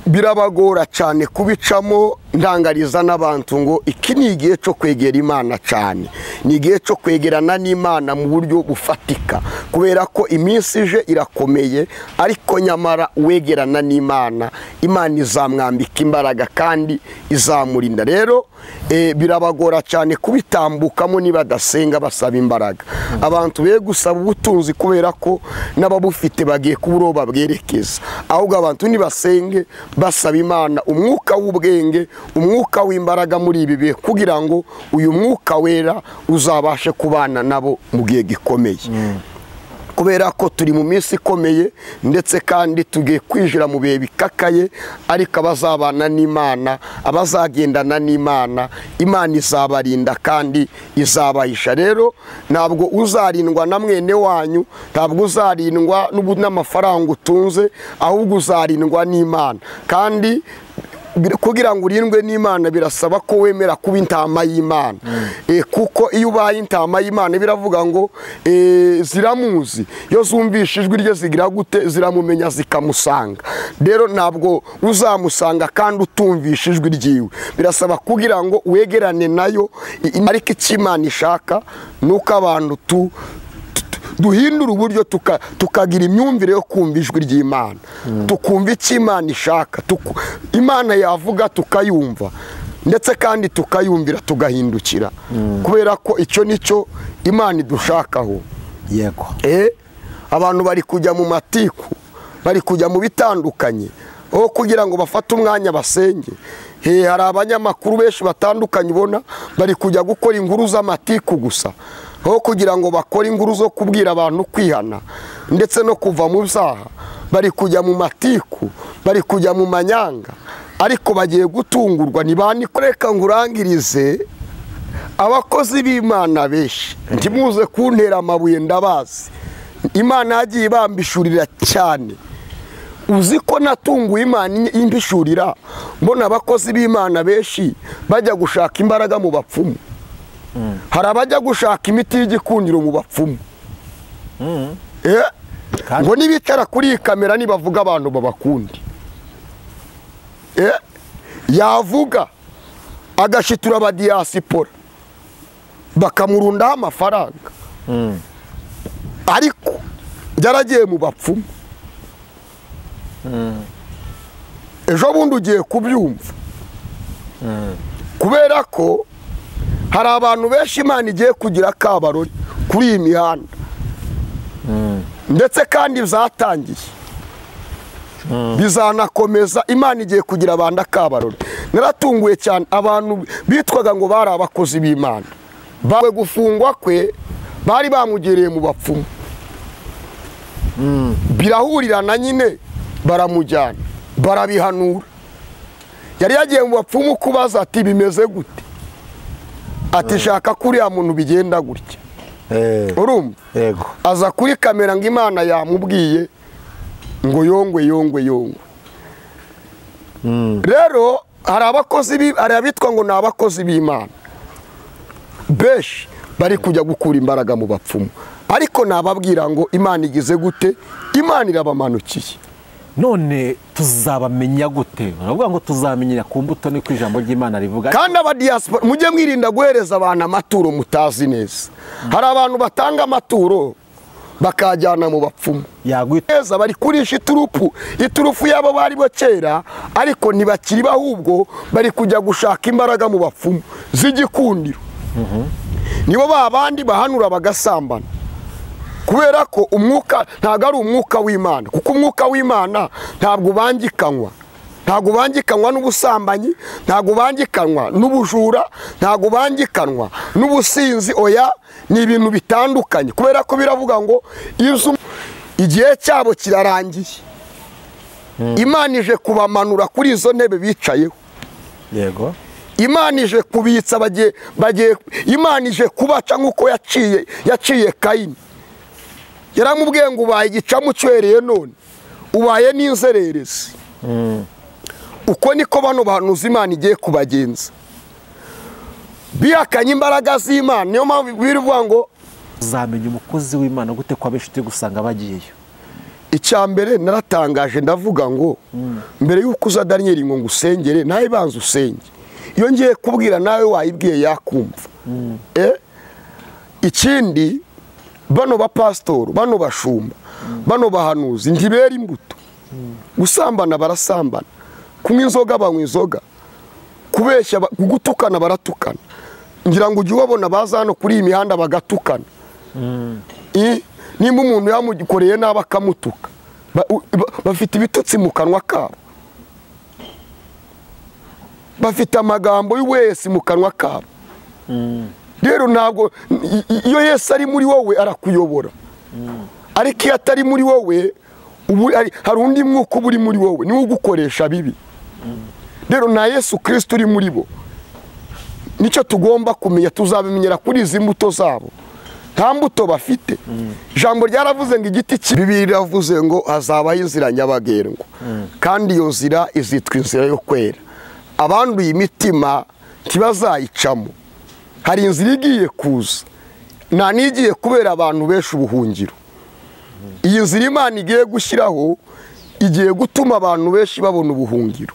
Birabagora cyane kubicamo. Ndangariza n'abantu ngo iki ni igihe cyo kwegera Imana cyane, ni igihe cyo kwegerana n'Imana mu buryo bufatika, kubera ko iminsi ije irakomeye, ariko nyamara wegerana n'Imana, Imana izamwambika imbaraga kandi izamurinda. Rero birabagora cyane kubitambukamo niba badasenga basaba imbaraga. Abantu be gusaba ubutunzi kubera ko n'ababufite bagiye kuburoba bwerekeza, ahubwo abantu nibasenge basaba Imana umwuka w'ubwenge, umwuka w'imbaraga muri ibi bihe, kugira ngo uyu mwuka wera uzabashe kubana nabo mu gihe gikomeye. Kubera ko turi mu minsi ikomeye, ndetse kandi tugiye kwinjira mu bihe bikakaye, ariko abazabana n'Imana, abazagendana n'Imana, Imana izabarinda kandi izabahisha. Rero ntabwo uzarindwa na mwene wanyu, ntabwo uzarindwa n'amafaranga utunze, ahubwo uzarindwa n'Imana. Kandi kugira ngo urindwe n'Imana birasaba ko wemera kuba intama y'Imana. Kuko iyo ubaye intama y'Imana biravuga ngo ziramuzi, iyo zumvishe ijwi rye zigira gute? Ziramumenya zikamusanga. Rero ntabwo uzamusanga kandi utumvishe ijwi ryiwe, birasaba kugira ngo wegerane nayo. Ariko icyo Imana ishaka nuko abantu duhindura uburyo, tukagira imyumvire yo kumva ijwi ry'Imana, tukumva icyo Imana ishaka, Imana yavuga tukayumva, ndetse kandi tukayumvira tugahindukira, kubera ko icyo nicyo Imana idushakaho. Yego. Abantu bari kujya mu matiku, bari kujya mu bitandukanye, aho kugira ngo bafate umwanya basenge. Hari abanyamakuru benshi batandukanye ubona bari kujya gukora inkuru z'amatiku gusa, aho kugira ngo bakore inkuru zo kubwira abantu kwihana ndetse no kuva mu byaha. Bari kujya mu matiku, bari kujya mu manyanga, ariko bagiye gutungurwa. Nibanikoreka ngurangirize abakozi b'Imana benshi, ntimuze kuntera amabuye, ndabazi Imana yagiye ibambishurira cyane. Uzi ko natunguye Imana imbishurira, mbona abakozi b'Imana benshi bajya gushaka imbaraga mu bapfumu. Hari abajya gushaka imiti y'igikundiro mu bapfumu. Ngo nibicara kuri iyi kamera nibavuga abantu babakundi. Yavuga agashitura aba diaspora bakamurundaho amafaranga, ariko yaragiye mu bapfumu. Ejo bundi ugiye kubyumva, kubera ko hari abantu benshi Imana igiye kugira akabarori kuri iyi mihanda, ndetse kandi byatangiye bizanakomeza. Imana igiye kugira abantu akabarori. Naratunguye cyane abantu bitwaga ngo bari abakozi b'Imana, bawe gufungwa kwe bari bamugereye mu bapfumu, birahurirana nyine baramujyana barabihanura. Yari yagiye mu bapfumu kubaza ati bimeze gute, ati shaka kuriya muntu bigenda gutya. Urumva? Yego. Aza kuri kamera ngo Imana yamubwiye ngo yongwe yongwe yongwe. Rero hari abakozi, hari abitwa ngo ni abakozi b'Imana benshi bari kujya gukura imbaraga mu bapfumu, ariko nababwira ngo Imana igize gute? Imana irabamanukiye. None tuzabamenya gute? Baravuga ngo tuzamenyera ku mbuto, ni ku ijambo ry'Imana rivuga. Kandi aba diaspora mujye mwirinda guhereza abantu amaturo mutazi neza. Hari abantu batanga amaturo bakajyana mu bapfumu. Yagwiteza bari kurisha iturupu, iturufu yabo bari bo kera, ariko ntibakiri bahubwo bari kujya gushaka imbaraga mu bapfumu z'igikundiro. Nibo babandi bahanura bagasambana, kubera ko umwuka ntabwo ari umwuka w'Imana, kuko umwuka w'Imana ntabwo ubangikanywa, ntabwo ubangikanwa n'ubusambanyi, ntabwo ubangikanwa n'ubujura, ntabwo ubangikanwa n'ubusinzi. Oya, ni ibintu bitandukanye, kubera ko biravuga ngo igihe cyabo kirarangiye, Imana ije kubamanura kuri izo ntebe bicayeho. Yego. Imana ije kubitsa bagiye, Imana ije kubaca nk'uko yaciye Kayini. Yaramubwiye ngo ubaye igicamu cywereye none ubaye n'inzererezi. Uko niko bano bahanuzi Imana igiye kubagenza, bihakanye imbaraga z'Imana. Niyo mpamvu bivuga ngo uzamenya umukozi w'Imana gute ko abeshuti gusanga bagiyeyo. Icya mbere naratangaje ndavuga ngo mbere y'uko uza Daniel ngo ngusengere nawe banza usenge. Iyo ngiye kubwira nawe wayibwiye yakumva. Ikindi bano bapasitoro, bano bashumba, bano bahanuzi ntibera imbuto. Gusambana barasambana, kunywa inzoga banywa inzoga, kubeshya, gutukana baratukana. Ngira ngo ujye ubabona baza hano kuri iyi mihanda bagatukana. Nimba umuntu yamukoreye nabi akamutuka, bafite ibitutsi mu kanwa kabo, bafite amagambo y'uwese mu kanwa kabo. Rero ntabwo iyo Yesu ari muri wowe arakuyobora, ariko iyo atari muri wowe hari undi mwuka uba uri muri wowe niwo ugukoresha bibi. Rero nta Yesu Kristo uri muri bo. Nicyo tugomba kumenya, tuzabimenyera kuri izi mbuto zabo. Nta mbuto bafite. Ijambo ryaravuze ngo igiti Bibiliya iravuze ngo hazabaho inzira nyabagendwa, kandi iyo nzira izitwa inzira yo kwera. Abanduye imitima ntibazayicamo. Hari inzira igiye kuza, nta n'igiye kubera abantu benshi ubuhungiro. Iyi nzira Imana igiye gushyiraho igiye gutuma abantu benshi babona ubuhungiro,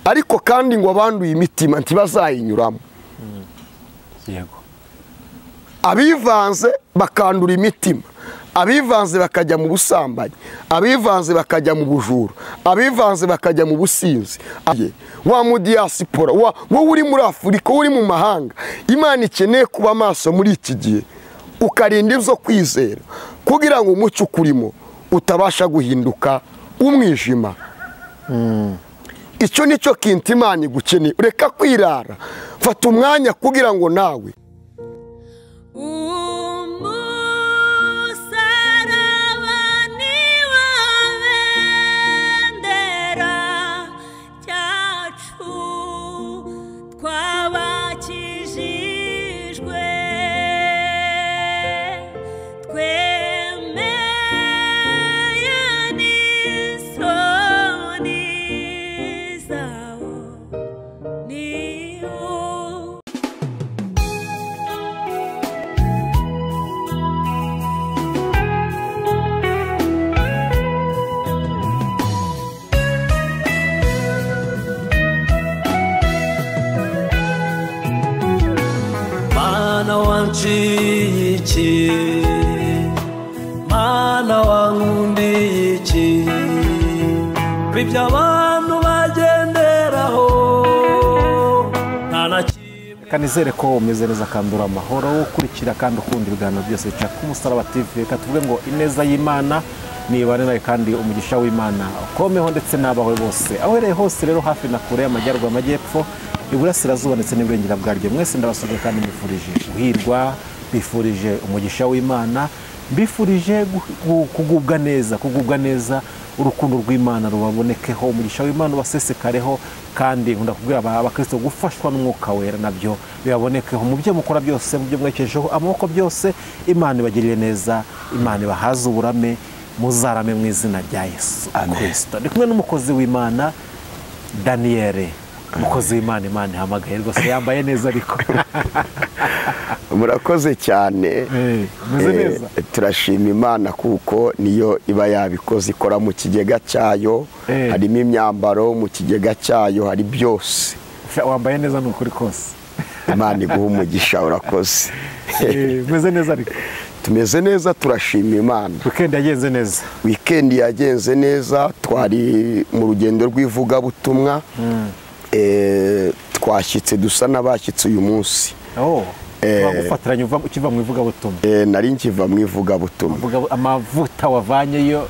ariko kandi ngo abanduye imitima ntibazayinyuramo. Yego. Abivanze bakandura imitima, abivanze bakajya mu busambanyi, abivanze bakajya mu bujura, abivanze bakajya mu businzi. Wa mu diaspora, wowe uri muri Afurika, uri mu mahanga, Imana ikeneye kuba maso muri iki gihe, ukarinda ibyo kwizera kugira ngo umucyo ukurimo utabasha guhinduka umwijima. Icyo nicyo kintu Imana igukeneye. Reka kwirara, fata umwanya kugira ngo nawe Mana wankundiye iki, ibyo abantu bagenderaho nta na kimwe. Reka nizere ko umeze neza kandi uri amahoro, ukurikira kandi ukunda ibiganiro byose bica ku Musaraba TV. Reka tuvuge ngo ineza y'Imana nibane nawe kandi umugisha w'Imana ukomeho ndetse n'abawe bose, aho uherereye hose rero, hafi na kure, amajyaruguru, amajyepfo, iburasirazuba ndetse n'iburengera bwaryo. Mwese ndabasuhuje kandi mbifurije guhirwa, mbifurije umugisha w'Imana, mbifurije kugubwa neza, kugubwa neza, urukundo rw'Imana rubabonekeho, umugisha w'Imana ubasesekareho, kandi nkunda kubwira abakristo gufashwa n'umwuka wera nabyo bibabonekeho mu byo mukora byose, mu byo mwekejeho amaboko byose. Imana ibagirire neza, Imana ibahaze uburame, muzarame mu izina rya Yesu Kristo. Ndi kumwe n'umukozi w'Imana Daniel, umukozi w'Imana Imana ihamagaye rwose, yambaye neza ariko. Murakoze cyane. Turashima Imana kuko niyo iba yabikoze, ikora mu kigega cyayo, harimo imyambaro mu kigega cyayo, hari byose. Wambaye neza ni ukuri kose. Imana iguha umugisha, urakoze. Meze neza ariko. Tumeze neza, turashima Imana. Weekend yagenze neza. Weekend yagenze neza, twari mu rugendo rw'ivugabutumwa. Twashyitse dusa n'abashyitse uyu munsi. Bagufatiranye ukiva mu ivugabutumwa. Nari nkiva mu ivugabutumwa. Amavuta wavanyeyo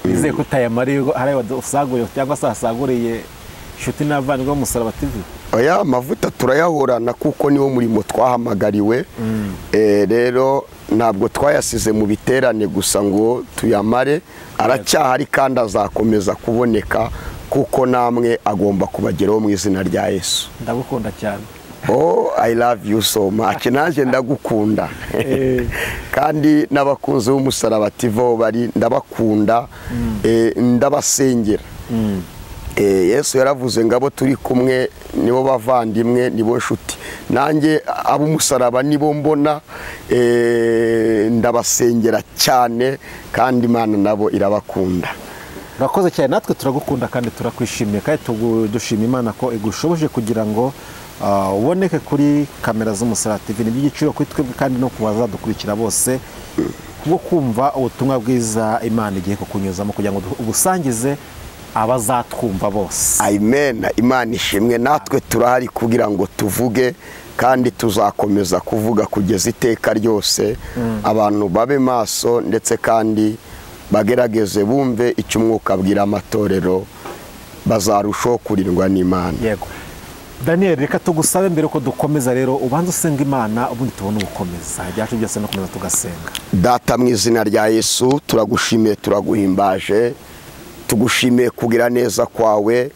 nizeye ko utayamariye, hari usaguye cyangwa se asaguriye inshuti n'abavandimwe b'Umusaraba TV. Oya, amavuta turayahorana kuko niwo murimo twahamagariwe. Rero ntabwo twayasize mu biterane gusa ngo tuyamare, aracyahari kandi azakomeza kuboneka kuko namwe agomba kubageraho mu izina rya Yesu. Ndagukunda cyane. Oh, I love you so much. Nanjye ndagukunda. Kandi n'abakunzi b'Umusaraba TV bari ndabakunda, ndabasengera. Yesu yaravuze ngabo turi kumwe nibo bavandimwe nibo nshuti. Nanjye ab'umusaraba nibo mbona, ndabasengera cyane kandi Imana nabo irabakunda. Urakoze cyane, natwe turagukunda kandi turakwishimiye, kandi dushima Imana ko igushoboje kugira ngo uboneke kuri kamera z'Umusaraba TV. Ni iby'igiciro kuri twebwe kandi no ku bazadukurikira bose, kubwo kumva ubutumwa bwiza Imana igiye kukunyuzamo kugira ngo ubusangize abazatwumva bose. Amen. Imana ishimwe, natwe turahari kugira ngo tuvuge kandi tuzakomeza kuvuga kugeza iteka ryose. Abantu babe maso ndetse kandi bagerageze bumve icyo umwuka abwira amatorero, bazarushaho kurindwa n'Imana. Yego Daniel, reka tugusabe mbere ko dukomeza rero ubanze usenga Imana, ubundi tubone ugukomeza ibyacu byose no komeza tugasenga. Data, mu izina rya Yesu turagushimiye, turaguhimbaje, tugushimiye kugira neza kwawe,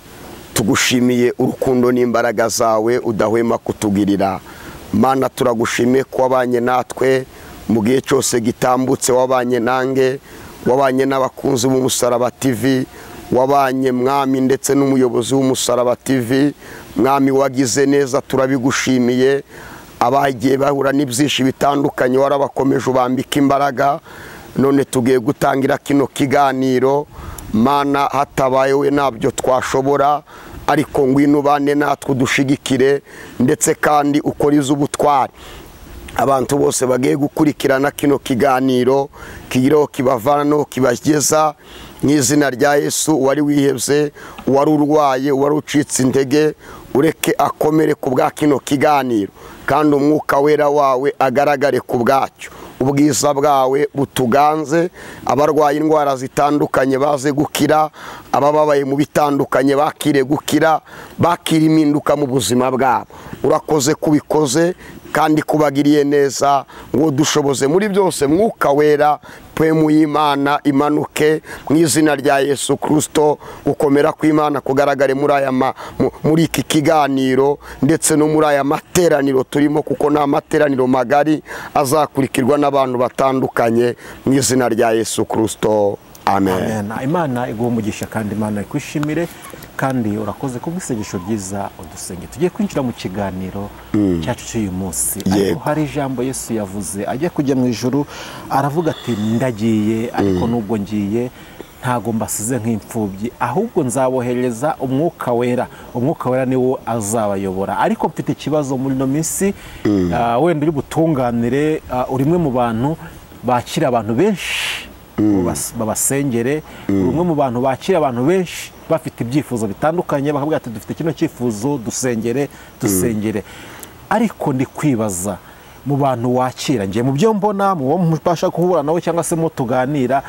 tugushimiye urukundo n'imbaraga zawe udahwema kutugirira. Mana, turagushimiye ko wabanye natwe mu gihe cyose gitambutse, wabanye nange, wabanye n'abakunzi b'Umusaraba TV, wabanye mwami ndetse n'umuyobozi w'Umusaraba TV. Mwami, wagize neza, turabigushimiye. Abagiye bahura n'ibyinshi bitandukanye warabakomeje ubambika imbaraga. None tugiye gutangira kino kiganiro, Mana hatabaye we ntabyo twashobora, ariko ngwino ubane natwe udushigikire ndetse kandi ukore iz'ubutwari. Abantu bose bagiye gukurikirana kino kiganiro kigireho kibavana no kibageza mu izina rya Yesu. Wari wihebye, wari urwaye, wari ucitse intege, ureke akomere ku bwa kino kiganiro, kandi umwuka wera wawe agaragare ku bwacyo. Ubwiza bwawe butuganze, abarwaye indwara zitandukanye baze gukira, abababaye mu bitandukanye bakire gukira, bakira impinduka mu buzima bwabo. Urakoze kubikoze kandi kubagiriye neza, ngo dushoboze muri byose. Mwuka wera, pwemu y'Imana imanuke mu izina rya Yesu Kristo. Gukomera kw'Imana kugaragare muri aya muri iki kiganiro ndetse no muri aya materaniro turimo, kuko ni amateraniro magari azakurikirwa n'abantu batandukanye mu izina rya Yesu Kristo. Amen. Amen. Imana iguhe umugisha kandi Imana ikwishimire, kandi urakoze kubw'isengesho ryiza udusenge. Tugiye kwinjira mu kiganiro cyacu cy'uyu munsi. Ariko hari ijambo Yesu yavuze ajya kujya mu ijuru, aravuga ati ndagiye, ariko nubwo ngiye ntago mbasize nk'imfubyi, ahubwo nzabohereza umwuka wera. Umwuka wera niwo azabayobora. Ariko mfite ikibazo muri no minsi, wenda uri butunganire, uri umwe mu bantu bakira abantu benshi babasengere, umwe mu bantu bakira abantu benshi bafite ibyifuzo bitandukanye, bakavuga ati dufite kino cyifuzo, dusengere, dusengere. Ariko ndi kwibaza mu bantu wakira, ngiye mu byo mbona, mu bo mbasha guhura nawe cyangwa se mu tuganira,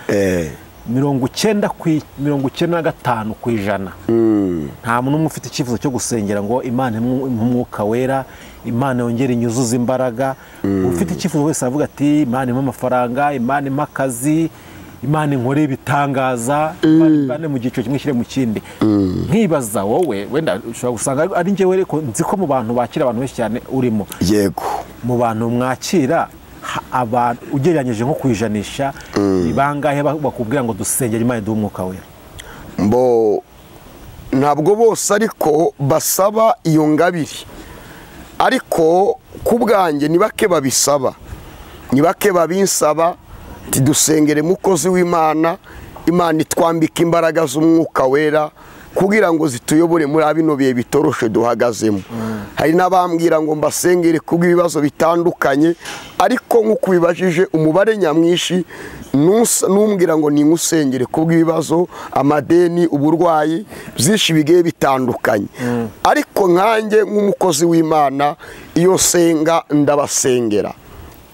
95% nta muntu umwe ufite icyifuzo cyo gusengera ngo Imana impe umwuka wera, Imana yongere inyuzuze imbaraga. Ufite icyifuzo wese avuga ati Imana impe amafaranga, Imana impe akazi, Imana inkore ibitangaza, Imana ivane mu gico kimwe ishyire mu kindi. Nkibaza wowe, wenda ushobora gusanga ari njyewe, ariko nzi ko mu bantu bakira abantu benshi cyane urimo. Yego. Mu bantu mwakira abantu ugereranyije nko kwijanisha, ni bangahe bakubwira ngo dusengere Imana iduhe umwuka wera? Mbo ntabwo bose ariko basaba iyo ngabire, ariko ku bwanjye ni bake babisaba, ni bake babinsaba ati dusengere mukozi w'Imana, Imana itwambika imbaraga z'umwuka wera kugira ngo zituyobore muri bino bihe bitoroshe duhagazemo. Hari n'abambwira ngo mbasengere kubw'ibibazo bitandukanye, ariko nk'uko ubibajije umubare nyamwinshi numbwira ngo ninkusengere kubw'ibibazo, amadeni, uburwayi byinshi bigiye bitandukanye. Ariko nkanjye nk'umukozi w'Imana iyo nsenga ndabasengera.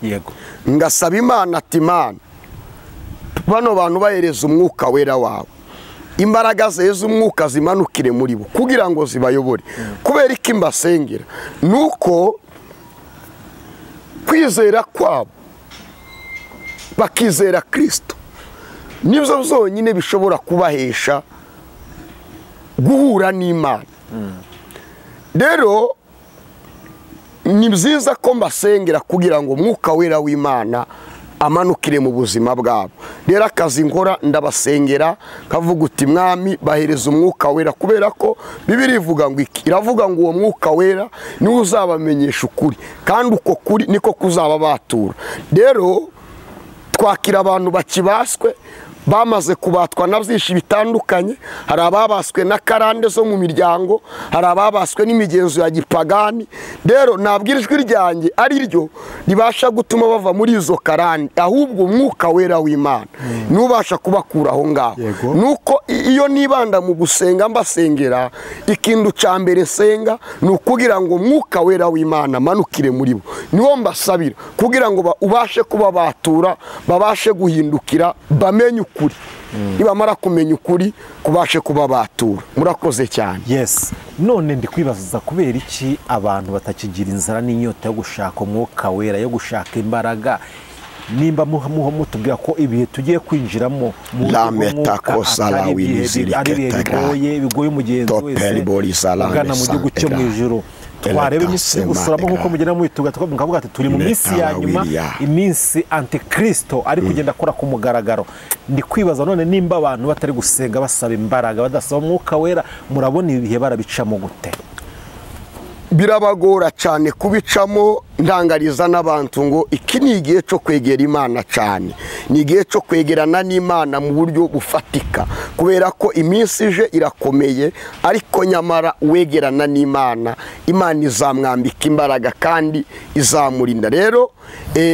Yego. Ngasaba Imana ati Imana, bano bantu bahereza umwuka wera wawe, imbaraga z'umwuka zimanukire muri bo kugira ngo zibayobore. Kubera iki mbasengera? Nuko kwizera kwabo, bakizera Kristo, nibyo byonyine bishobora kubahesha guhura n'Imana. Rero ni byiza ko mbasengera kugira ngo umwuka wera w'Imana amanukire mu buzima bwabo. Rero akazi nkora ndabasengera nkavuga uti mwami bahereza umwuka wera, kubera ko Bibiliya ivuga ngo iki? Iravuga ngo uwo mwuka wera niwe uzabamenyesha ukuri, kandi uko kuri niko kuzaba batura. Rero twakira abantu bakibaswe, bamaze kubatwa na byinshi bitandukanye. Hari ababaswe na karande zo mu miryango, hari ababaswe n'imigenzo ya gipagani. Rero ntabwo ijwi ryanjye ari ryo ribasha gutuma bava muri izo karande, ahubwo umwuka wera w'Imana nubasha kubakura aho ngaho. Nuko iyo nibanda mu gusenga mbasengera, ikintu cya mbere nsenga ni ukugira ngo umwuka wera w'Imana manukire muri bo, niwo mbasabira kugira ngo ubashe kuba batura, babashe guhindukira, bamenye ukuri. Nibamara kumenya ukuri kubashe kuba batura. Murakoze cyane. Yes. None ndi kwibaza kubera iki abantu batakigira inzara n'inyota yo gushaka umwuka wera, yo gushaka imbaraga. Nimba mutubwira ko ibihe tugiye kwinjiramo mu bigoye umugenzi wese ugana mu gihugu cyo mu ijuru, twarebe iminsi gusuramo nkuko mugenda mubituga, tukavuga ati turi mu minsi ya nyuma, iminsi antikristo ari kugenda akora ku mugaragaro. Ndi kwibaza none nimba abantu batari gusenga basaba imbaraga, badasaba umwuka wera, murabona ibihe barabicamo gute? Birabagora cyane kubicamo. Ndangariza n'abantu ngo iki ni igihe cyo kwegera Imana cyane, ni igihe cyo kwegerana n'Imana mu buryo bufatika, kubera ko iminsi ije irakomeye, ariko nyamara wegerana n'Imana, Imana izamwambika imbaraga kandi izamurinda. Rero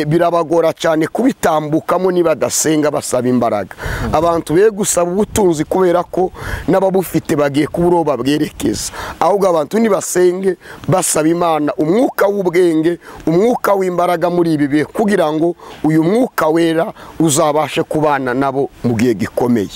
birabagora cyane kubitambukamo niba badasenga basaba imbaraga. Abantu be gusaba ubutunzi kubera ko n'ababufite bagiye kuburoba bwerekeza, ahubwo abantu nibasenge basaba Imana umwuka w'ubwenge, umwuka w'imbaraga muri ibi bihe, kugira ngo uyu mwuka wera uzabashe kubana nabo mu gihe gikomeye.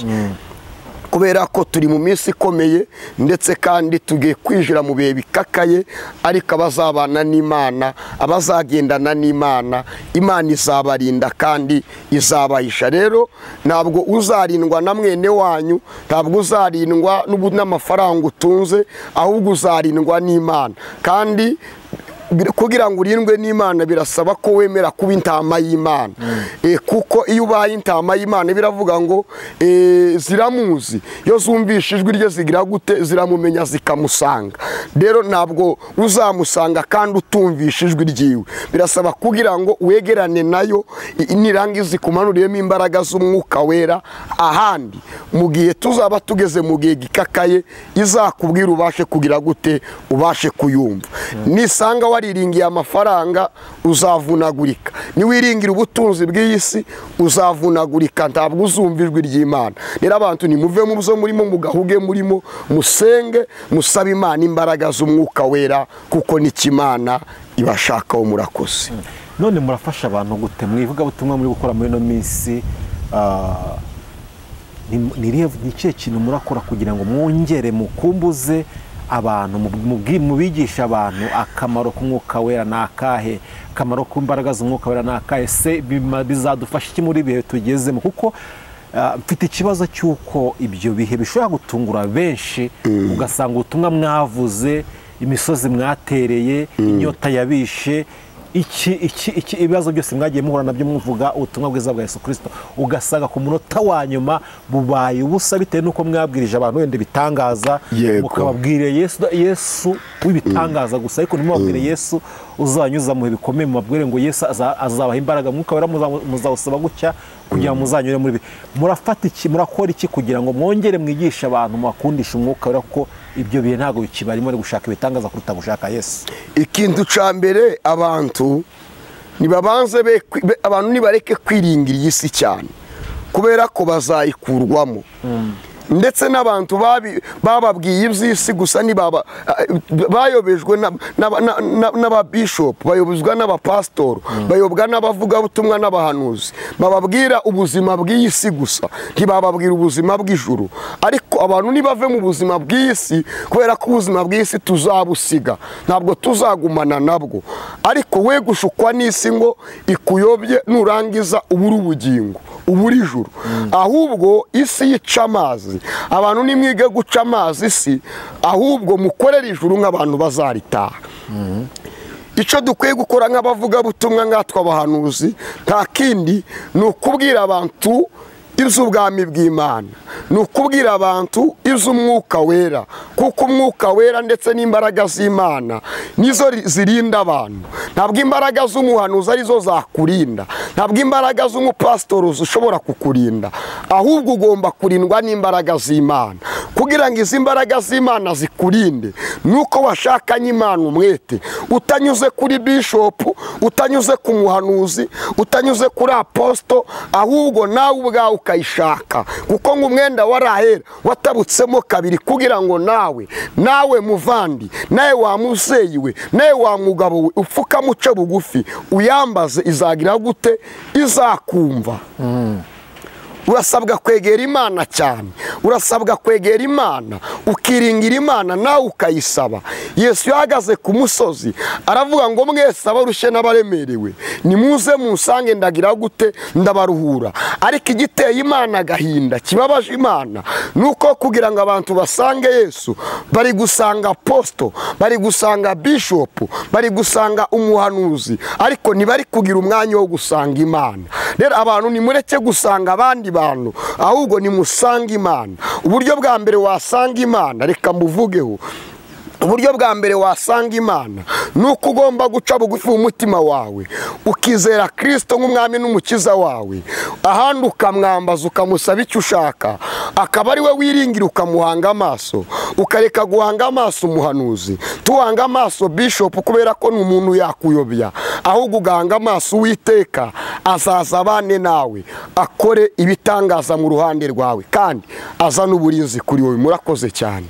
Kubera ko turi mu minsi ikomeye, ndetse kandi tugiye kwinjira mu bihe bikakaye, ariko abazabana n'Imana, abazagendana n'Imana, Imana izabarinda kandi izabahisha. Rero ntabwo uzarindwa na mwene wanyu, ntabwo uzarindwa n'amafaranga utunze, ahubwo uzarindwa n'Imana. Kandi kugira ngo urindwe n'Imana birasaba ko wemera kuba intama y'Imana. Kuko iyo ubaye intama y'Imana biravuga ngo ziramuzi, iyo zumvishe ijwi rye zigira gute? Ziramumenya zikamusanga. Rero ntabwo uzamusanga kandi utumvishe ijwi ryiwe, birasaba kugira ngo wegerane nayo, nirangiza ikumanuriyemo imbaraga z'umwuka wera. Ahandi mu gihe tuzaba tugeze mu gihe gikakaye, izakubwira ubashe kugira gute? Ubashe kuyumva. Nisanga wariringiye amafaranga uzavunagurika, niwiringira ubutunzi bw'iyi si uzavunagurika, ntabwo uzumva ijwi ry'Imana. Rero abantu nimuve mu byo murimo, mugahuge murimo, musenge, musabe Imana imbaraga z'umwuka wera, kuko n'ikimana ibashakaho. Murakoze. None murafasha abantu gute mu ivugabutumwa muri gukora muri ino minsi? Ni ikihe kintu murakora kugira ngo mwongere mukumbuze abantu, mubigisha abantu akamaro k'umwuka wera ni akahe, akamaro k'imbaraga z'umwuka wera ni akahe, se bizadufasha iki muri ibihe tugezemo? Kuko mfite ikibazo cy'uko ibyo bihe bishobora gutungura benshi, ugasanga ubutumwa mwavuze, imisozi mwatereye, inyota yabishe, iki ibibazo byose mwagiye muhura nabyo muvuga ubutumwa bwiza bwa Yesu Kristo, ugasanga ku munota wa nyuma bubaye ubusa bitewe nuko mwabwirije abantu wenda bitangaza, mukababwira Yesu w'ibitangaza gusa, ariko ntimubabwire Yesu uzanyuza mu bikomeye, mubabwire ngo Yesu azabaha imbaraga, mwuka wera muzawusaba gutya kugira ngo muzanyure muri ibi. Murafata iki, murakora iki kugira ngo mwongere mwigishe abantu, mubakundishe umwuka wera, kuko ibyo bihe ntabwo bikibarimo ari gushaka ibitangaza kuruta gushaka Yesu? Ikintu ca mbere, abantu nibabanze abantu nibareke kwiringira iyi si cyane, kubera ko bazayikurwamo. Ndetse n'abantu bababwiye iby'isi gusa, bayobejwe n'ababishop, bayobezwa n'abapasitoro, bayobwa n'abavugabutumwa n'abahanuzi, bababwira ubuzima bw'iyi si gusa, ntibababwira ubuzima bw'ijuru. Ariko abantu nibave mu buzima bw'iyi si, kubera ko ubuzima bw'iyi si tuzabusiga, ntabwo tuzagumana nabwo. Ariko we gushukwa n'isi ngo ikuyobye, nurangiza ubura ubugingo, ubura ijuru. Ahubwo isi yica amazi, abantu nimwige guca amazi isi, ahubwo mukorere ijuru nk'abantu bazaritaha. Icyo dukwiye gukora nk'abavugabutumwa nkatwe abahanuzi nta kindi, ni ukubwira abantu iby'ubwami bw'Imana, ni ukubwira abantu iby'umwuka wera, kuko umwuka wera ndetse n'imbaraga z'Imana nizo zirinda abantu. Ntabwo imbaraga z'umuhanuzi arizo zakurinda, ntabwo imbaraga z'umupasitori zishobora kukurinda, ahubwo ugomba kurindwa n'imbaraga z'Imana. Kugira ngo izi mbaraga z'Imana zikurinde, nuko washakanye Imana umwete, utanyuze kuri bishopu, utanyuze ku muhanuzi, utanyuze kuri aposito, ahubwo nawe ubwawe ukayishaka, kuko ng'umwenda wa Raheli watabutsemo kabiri, kugira ngo nawe muvandi, nawe wa muzeyi we, nawe wa mugabo we, upfukamuce bugufi uyambaze, izagira gute? Izakumva. Urasabwa kwegera Imana cyane, urasabwa kwegera Imana, ukiringira Imana nawe ukayisaba. Yesu yahagaze ku musozi aravuga ngo mwese abarushye n'abaremerewe nimuze munsange, ndagira gute? Ndabaruhura. Ariko igiteye Imana agahinda, kibabaje Imana, nuko kugira ngo abantu basange Yesu, bari gusanga aposito, bari gusanga bishopu, bari gusanga umuhanuzi, ariko ntibari kugira umwanya wo gusanga Imana. Rero abantu nimureke gusanga abandi bantu, ahubwo nimusanga Imana. Uburyo bwa mbere wasanga Imana, reka mbuvugeho. Uburyo bwa mbere wasanga Imana nuko ugomba guca bugufi umutima wawe, ukizera Kristo nk'umwami n'umukiza wawe, ahandi ukamwambaza ukamusaba icyo ushaka, akaba ari we wiringira, ukamuhanga amaso, ukareka guhanga amaso umuhanuzi, tuhanga amaso bishop kubera ko ni umuntu yakuyobya, ahubwo ugahanga amaso Uwiteka, azaza abane nawe, akore ibitangaza mu ruhande rwawe, kandi azana uburinzi kuri wowe. Murakoze cyane.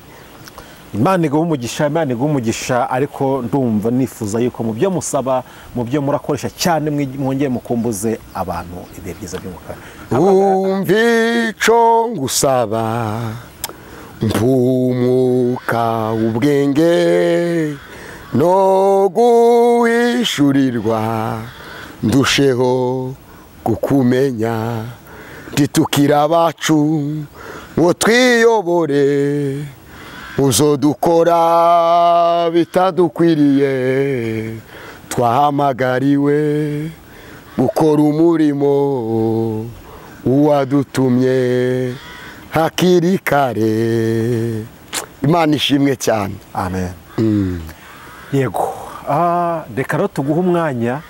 Imana iguhe umugisha, Imana iguhe umugisha. Ariko ndumva nifuza yuko mu byo musaba, mu byo murakoresha cyane, mwongeye mukumbuze abantu ibihe byiza by'umukara. Umva ico ngusaba, mpumuka ubwenge no guhishurirwa, ndusheho kukumenya, titukira abacu ngo twiyobore, uzodukora bitadukwiriye, twahamagariwe gukora umurimo uwadutumye hakiri kare. Imana ishimwe cyane. Amen. Yego, reka rero tuguhe umwanya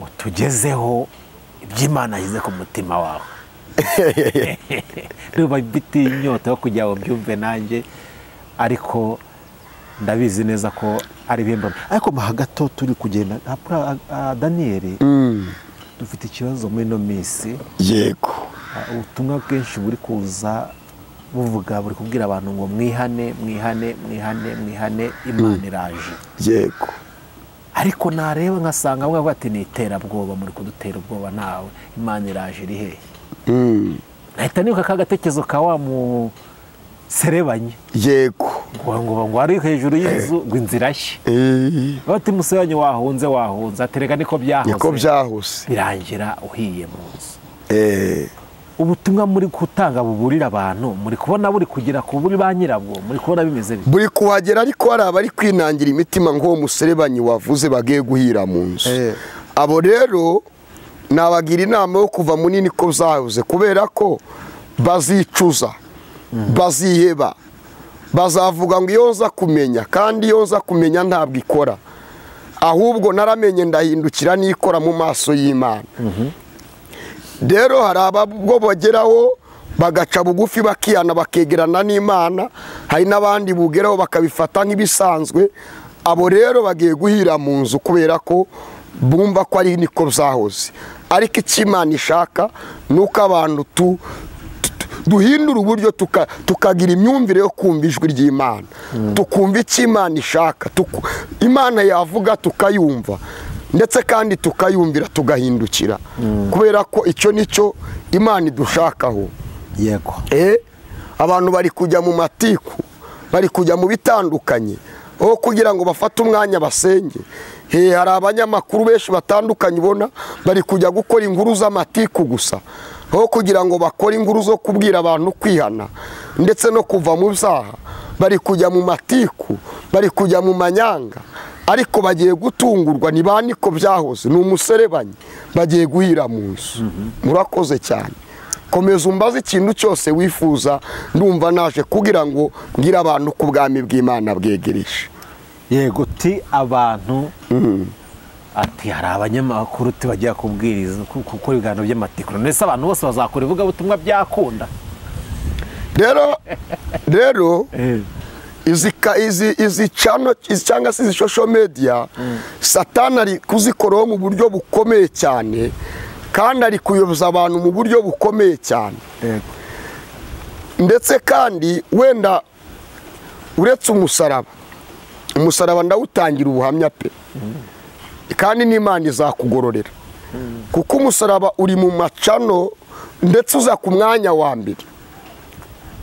utugezeho iby'Imana yashyize ku mutima wawe. Ndumva mfite inyota yo kugira ngo mbyumve nanjye, ariko ndabizi neza ko ari ibihembo. Ariko mo hagati turi kugenda Daniel, dufite ikibazo muri ino minsi. Yego. Ubutumwa bwinshi buri kuza buvuga, buri kubwira abantu ngo mwihane, mwihane, mwihane, mwihane, Imana iraje. Yego. Ariko nareba nkasanga bamwe bavuga ati ni iterabwoba, muri kudutera ubwoba, nawe Imana iraje iri hehe? Nahita nibuka ka gatekerezo ka wa muserebanya. Yego. Ngo ari hejuru y'inzu ngo inzira nshya. Bati muserebanya wahunze, wahunze, aterega niko byahoze. Niko byahose. Birangira uhiye mu nzu. Ubutumwa muri gutanga buburira abantu, muri kubona buri kugira ku buri ba nyirabwo, muri kubona bimeze bite? Buri kuhagera, ariko hari abari kwinangira imitima ngo muserebanyi wavuze bagiye guhira mu nzu. Abo rero nabagira inama yo kuva munini ko zahoze, kubera ko bazicuza, baziheba, bazavuga ngo iyo nza kumenya, kandi iyo nza kumenya ntabwo ikora, ahubwo naramenye ndahindukira nikora mu maso y'Imana. Rero hari ababwo bageraho bagaca bugufi bakiyana bakegerana n'Imana, hari n'abandi bugeraho bakabifata nk'ibisanzwe. Abo rero bagiye guhira mu nzu kubera ko bumva ko ari niko byahoze. Ariko icyo Imana ishaka nuko abantu duhindura uburyo, tukagira imyumvire yo kumva ijwi ry'Imana, tukumva icyo Imana ishaka, Imana yavuga tukayumva, ndetse kandi tukayumvira tugahindukira, kubera ko icyo nicyo Imana idushakaho. Yego. Abantu bari kujya mu matiku, bari kujya mu bitandukanye, aho kugira ngo bafate umwanya basenge. Hari abanyamakuru benshi batandukanye ubona bari kujya gukora inkuru z'amatiku gusa, aho kugira ngo bakore inkuru zo kubwira abantu kwihana ndetse no kuva mu byaha. Bari kujya mu matiku, bari kujya mu manyanga. Ariko bagiye gutungurwa ni ba niko byahoze, ni umuserebanyi, bagiye guhira mu nzu. Murakoze cyane. Komeza umbaze ikintu cyose wifuza, ndumva naje kugira ngo mbwire abantu ku bwami bw'Imana bwegereje. Yego, ti abantu ati hari abanyamakuru tibajya kubwiriza gukora ibiganiro by'amatikuru, ndetse abantu bose bazakora ivugabutumwa byakunda. Rero izi channel cyangwa se izi social media, Satani ari kuzikoraho mu buryo bukomeye cyane, kandi ari kuyoboza abantu mu buryo bukomeye cyane. Ndetse kandi wenda uretse umusaraba ndawutangira ubuhamya pe, kandi n'Imana izakugororera, kuko umusaraba uri mu macano ndetse uza ku mwanya wa mbere.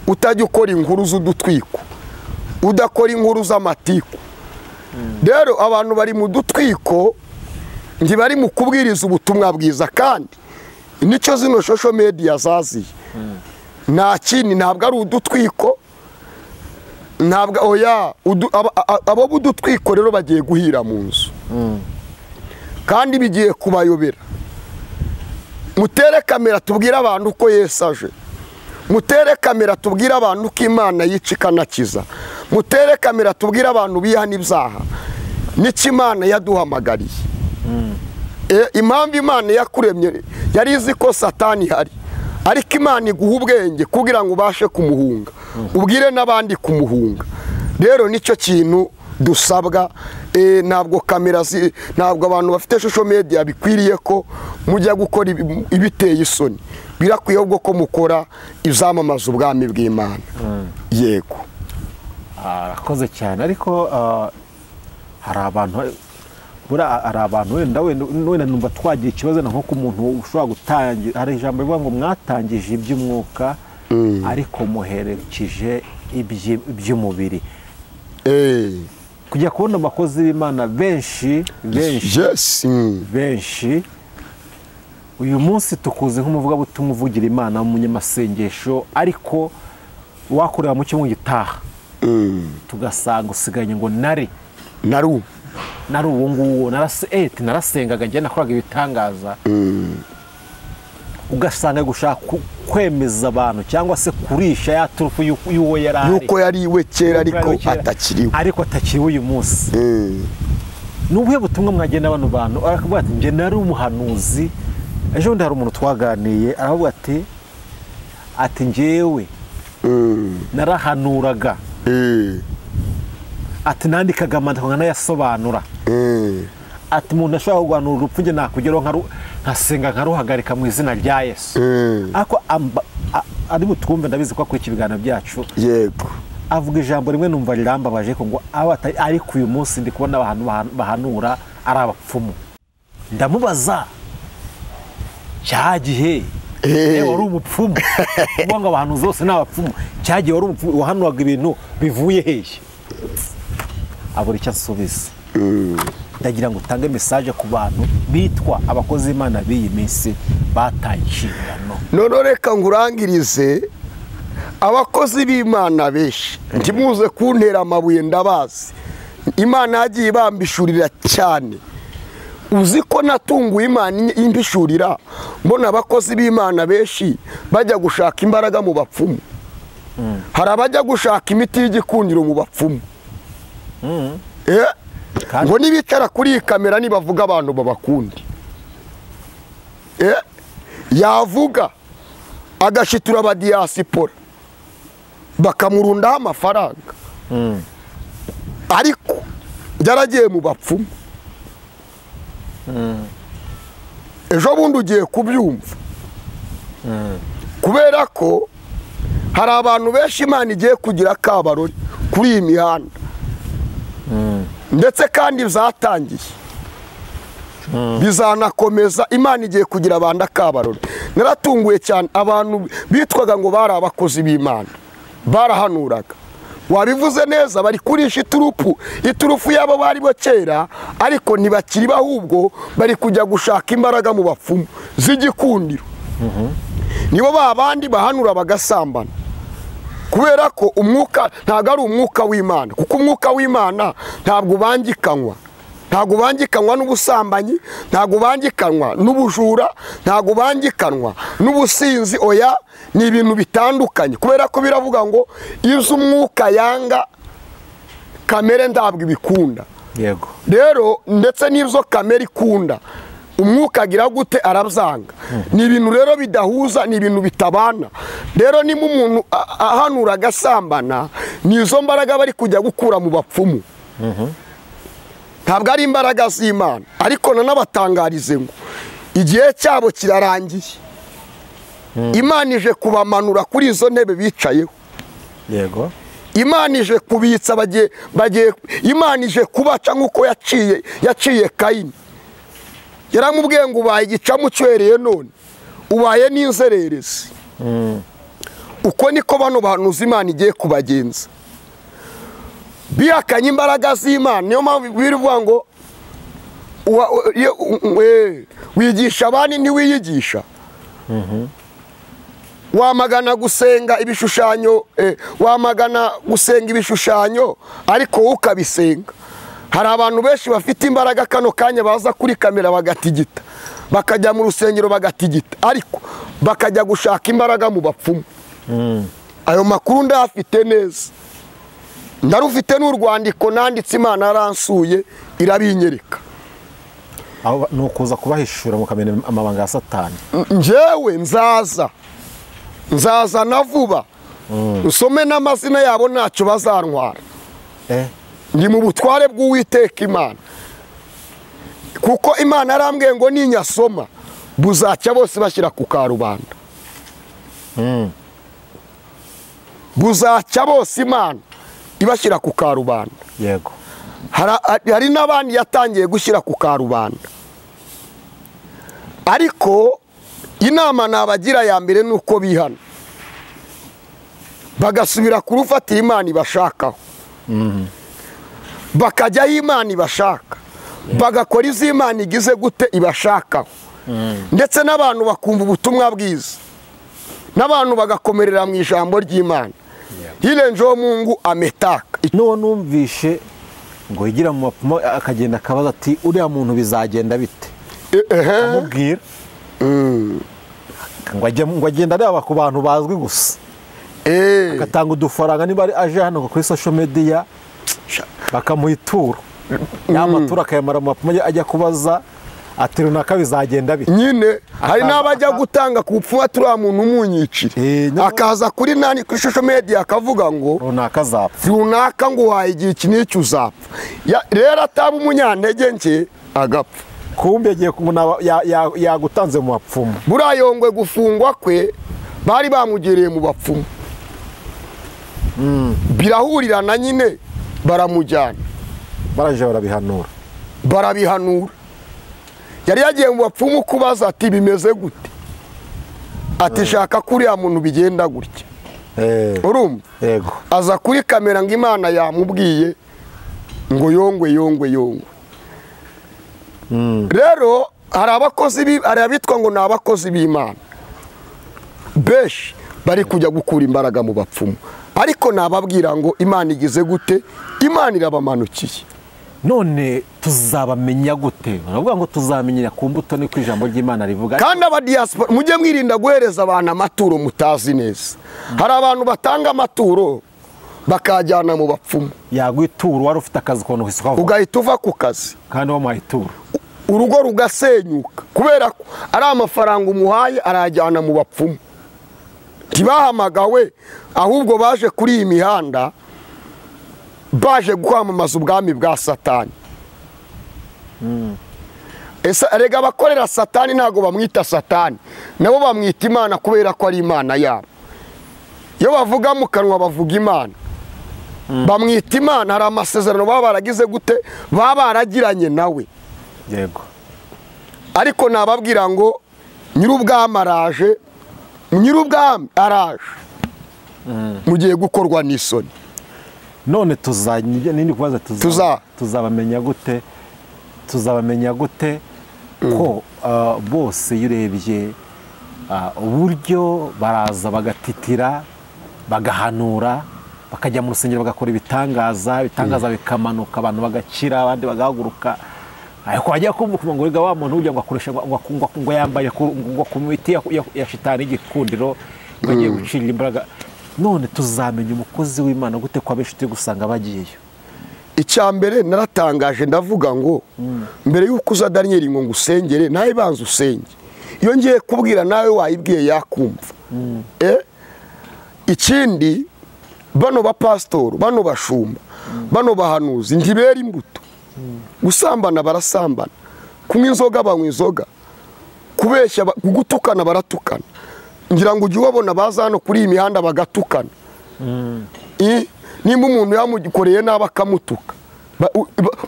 Utajya ukora inkuru z'udutwiko, udakora inkuru z'amatiku. Rero abantu bari mu dutwiko ntibari mu kubwiriza ubutumwa bwiza, kandi nicyo zino social media zaziye. Nta kindi, ntabwo ari udutwiko, ntabwo oya, abo budutwiko rero bagiye guhira mu nzu, kandi bigiye kubayobera. Mutere kamera tubwire abantu ko Yesu aje, mutere kamera tubwire abantu ko Imana yica ikanakiza, mutere kamera tubwire abantu bihana ibyaha, n'icyo Imana yaduhamagariye. Impamvu Imana yakuremye yari izi ko Satani ihari, ariko Imana iguha ubwenge kugira ngo ubashe kumuhunga, ubwire n'abandi kumuhunga. Rero nicyo kintu dusabwa. Ntabwo kamera, ntabwo abantu bafite social media bikwiriye ko mujya gukora ibiteye isoni, birakwiye ahubwo ko mukora izamamaza ubwami bw'Imana. Yego, arakoze cyane. Ariko hari abantu hari abantu wenda numva twagira ikibazo nko ku muntu ushobora gutangira, hari ijambo rivuga ngo mwatangije iby'umwuka ariko muherekeje iby'umubiri. Kujya kubona abakozi b'Imana benshi benshi benshi uyu munsi tukuze nk'umuvugabutumwa uvugira Imana w'umunyamasengesho, ariko wakorera mu cyumweru gitaha tugasanga usiganye ngo nari uwo nguwo, narasengaga njye nakoraga ibitangaza. Ugasanga gushaka kwemeza abantu cyangwa se kurisha ya turufu y'uwo yari ari, yuko yari we kera ariko atakiriwe uyu munsi. N'ubuhe butumwa mwagenda bano bantu arakuvuga ati njye nari umuhanuzi. Ejo bundi hari umuntu twaganiye aravuga ati njyewe narahanuraga, ati nandikaga amandiko nkanayasobanura, ati umuntu ashobora kurwanura urupfu njye nakugeraho nkasenga nkaruhagarika mu izina rya Yesu. Ariko ari butwumve, ndabizi ko akurikiye ibiganiro byacu. Yego, avuga ijambo rimwe numva rirambabaje ko ngo ariko uyu munsi ndi kubona abantu bahanura ari abapfumu. Ndamubaza cya gihe wari umupfumu, kuvuga ngo abantu zose ni abapfumu, cya gihe wari umupfumu wahanuraga ibintu bivuye hehe? Abura icyo asubiza. Ndagira ngo utange message ku bantu bitwa abakozi b'Imana b'iyi minsi bataye inshingano. None reka ngurangirize abakozi b'Imana benshi, ntimuze kuntera amabuye, ndabazi Imana yagiye ibambishurira cyane. Uzi ko natunguye Imana imbishurira, mbona abakozi b'Imana benshi bajya gushaka imbaraga mu bapfumu. Hari abajya gushaka imiti y'igikundiro mu bapfumu. Ngo nibicara kuri iyi kamera nibavuga abantu babakundi, yavuga agashitura aba diaspora bakamurundaho amafaranga, ariko yaragiye mu bapfumu. Ejo bundi ugiye kubyumva, kubera ko hari abantu benshi Imana igiye kugira akabarori kuri iyi mihanda, ndetse kandi zatangiye bizanakomeza. Imana igiye kugira abantu akabarori. Naratunguye cyane abantu bitwaga ngo bari abakozi b'Imana, barahanuraga, wabivuze neza, bari kurisha iturufu yabo bari bo kera, ariko ntibakiri ahubwo bari kujya gushaka imbaraga mu bapfumu z'igikundiro. Nibo babandi bahanura bagasambana, kubera ko umwuka ntabwo ari umwuka w'Imana, kuko umwuka w'Imana ntabwo ubangikanywa. ntabwo bangikanwa n'ubusambanyi, ntabwo bangikanwa n'ubujura, ntabwo bangikanwa n'ubusinzi. Oya, ni ibintu bitandukanye, kubera ko biravuga ngo izo umwuka yanga kamere ntabwo ibikunda. Yego. Rero ndetse n'ibyo kamere ikunda umwuka agira gute? Arabyanga. Ni ibintu rero bidahuza, ni ibintu bitabana. Rero niba umuntu ahanura agasambana, ni izo mbaraga bari kujya gukura mu bapfumu, ntabwo ari imbaraga z'Imana. Ariko nanabatangarize ngo igihe cyabo kirarangiye. Imana ije kubamanura kuri izo ntebe bicayeho. Yego. Imana ije kubitsa, bagiye Imana ije kubaca nk'uko yaciye Kayini. Yaramubwiye ngo ubaye igicamu cywereye none ubaye n'inzererezi. Uko niko bano bahanuzi Imana igiye kubagenza, bihakanye imbaraga z'Imana. Niyo mpamvu bivuga ngo wigisha abandi ntiwiyigisha. Wamagana gusenga ibishushanyo, wamagana gusenga ibishushanyo ariko wowe ukabisenga. Hari abantu benshi bafite imbaraga kano kanya baza kuri kamera bagatigita, bakajya mu rusengero bagatigita, ariko bakajya gushaka imbaraga mu bapfumu. Ayo makuru ndayafite neza, ndarufite n'urwandiko nanditse, Imana yaransuye irabinyereka. Aho ni ukuza kubahishura mukamenya amabanga ya Satani. Njyewe nzaza na vuba, usome n'amazina yabo ntacyo bazantwara. Ndi mu butware bw'Uwiteka Imana, kuko Imana yarambwiye ngo ninyasoma buzacya bose bashyira ku karubanda. Buzacya bose Imana ibashyira ku karubanda. Yego. Hari n'abandi yatangiye gushyira ku karubanda. Ariko inama nabagira ya mbere nuko bihana, bagasubira ku rufatiro Imana ibashakaho, bakajyaho Imana ibashaka, bagakora izo Imana igize gute ibashakaho, ndetse n'abantu bakumva ubutumwa bwiza, n'abantu bagakomerera mu ijambo ry'Imana. Hirenjeho Mungu ametaka. N'uwo numvishe ngo yigira mu bapfumu akagenda akabaza ati uriya muntu bizagenda bite, amubwira ngo agenda areba ku bantu bazwi gusa, agatanga udufaranga niba aje hano kuri social media bakamuha ituro, ya maturo akayamara mu bapfumu, ajya kubaza ati runaka bizagenda bite. Nyine hari n'abajya gutanga ku bupfumu ati uriya muntu umunyicire, akaza kuri nani kuri social media akavuga ngo runaka azapfa, runaka ngo waye igihe iki n'iki uzapfa. Rero ataba umunyantege nke agapfa. Kumbe yagiye kubona yagutanze mu bapfumu. Burayongwe gufungwa kwe bari bamugereye mu bapfumu, birahurirana nyine baramujyana, baraje barabihanura. Yari yagiye mu bapfumu kubaza ati bimeze gute, ati shaka kuriya muntu bigenda gutya. Urumva? Yego. Aza kuri kamera ngo Imana yamubwiye ngo yongwe yongwe yongwe. Rero hari abakozi, hari abitwa ngo ni abakozi b'Imana benshi bari kujya gukura imbaraga mu bapfumu, ariko nababwira ngo Imana igize gute, Imana irabamanukiye. None tuzabamenya gute? Baravuga ngo tuzamenyera ku mbuto, niko ijambo ry'Imana rivuga. Kandi aba diaspora mujye mwirinda guhereza abantu amaturo mutazi neza. Hari abantu batanga amaturo bakajyana mu bapfumu. Yagwa ituro wari ufite akazi ukuntu isuka ugahita uva ku kazi kandi wamuhaye ituro, urugo rugasenyuka kubera ko ari amafaranga umuhaye arajyana mu bapfumu. Ntibahamagawe, ahubwo baje kuri iyi mihanda baje kwamamaza ubwami bwa Satani. Ese erega abakorera Satani ntago bamwita Satani, nabo bamwita Imana kubera ko ari Imana yabo. Iyo bavuga mu kanwa bavuga Imana, bamwita Imana. Hari amasezerano baba baragize gute, baba baragiranye nawe. Yego. Ariko nababwira ngo nyir'ubwami araje, nyir'ubwami araje, mugiye gukorwa n'isoni. None nini kubaza tuzabamenya gute? Tuzabamenya gute ko bose iyo urebye uburyo baraza bagatitira, bagahanura, bakajya mu rusengero bagakora ibitangaza, ibitangaza bikamanuka, abantu bagakira, abandi bagahaguruka, Ariko wajya kumva ngo wiga wa muntu ujya ngo akoresha ngo yambaye ngo ku miti ya shitani igikundiro ngo agiye gucira imbaraga. None tuzamenya umukozi w'Imana gute ko abenshi turi gusanga bagiyeyo? Icya mbere naratangaje ndavuga ngo mbere y'uko uza Daniel ngo ngusengere nawe banza usenge. Iyo ngiye kubwira nawe wayibwiye yakumva. Ikindi bano bapasitoro, bano bashumba, bano bahanuzi ntibera imbuto. Gusambana barasambana, kunywa inzoga banywa inzoga, kubeshya, gutukana baratukana. Ngira ngo ujye ubabona baza hano kuri iyi mihanda bagatukana. Nimba umuntu yamukoreye nabi akamutuka,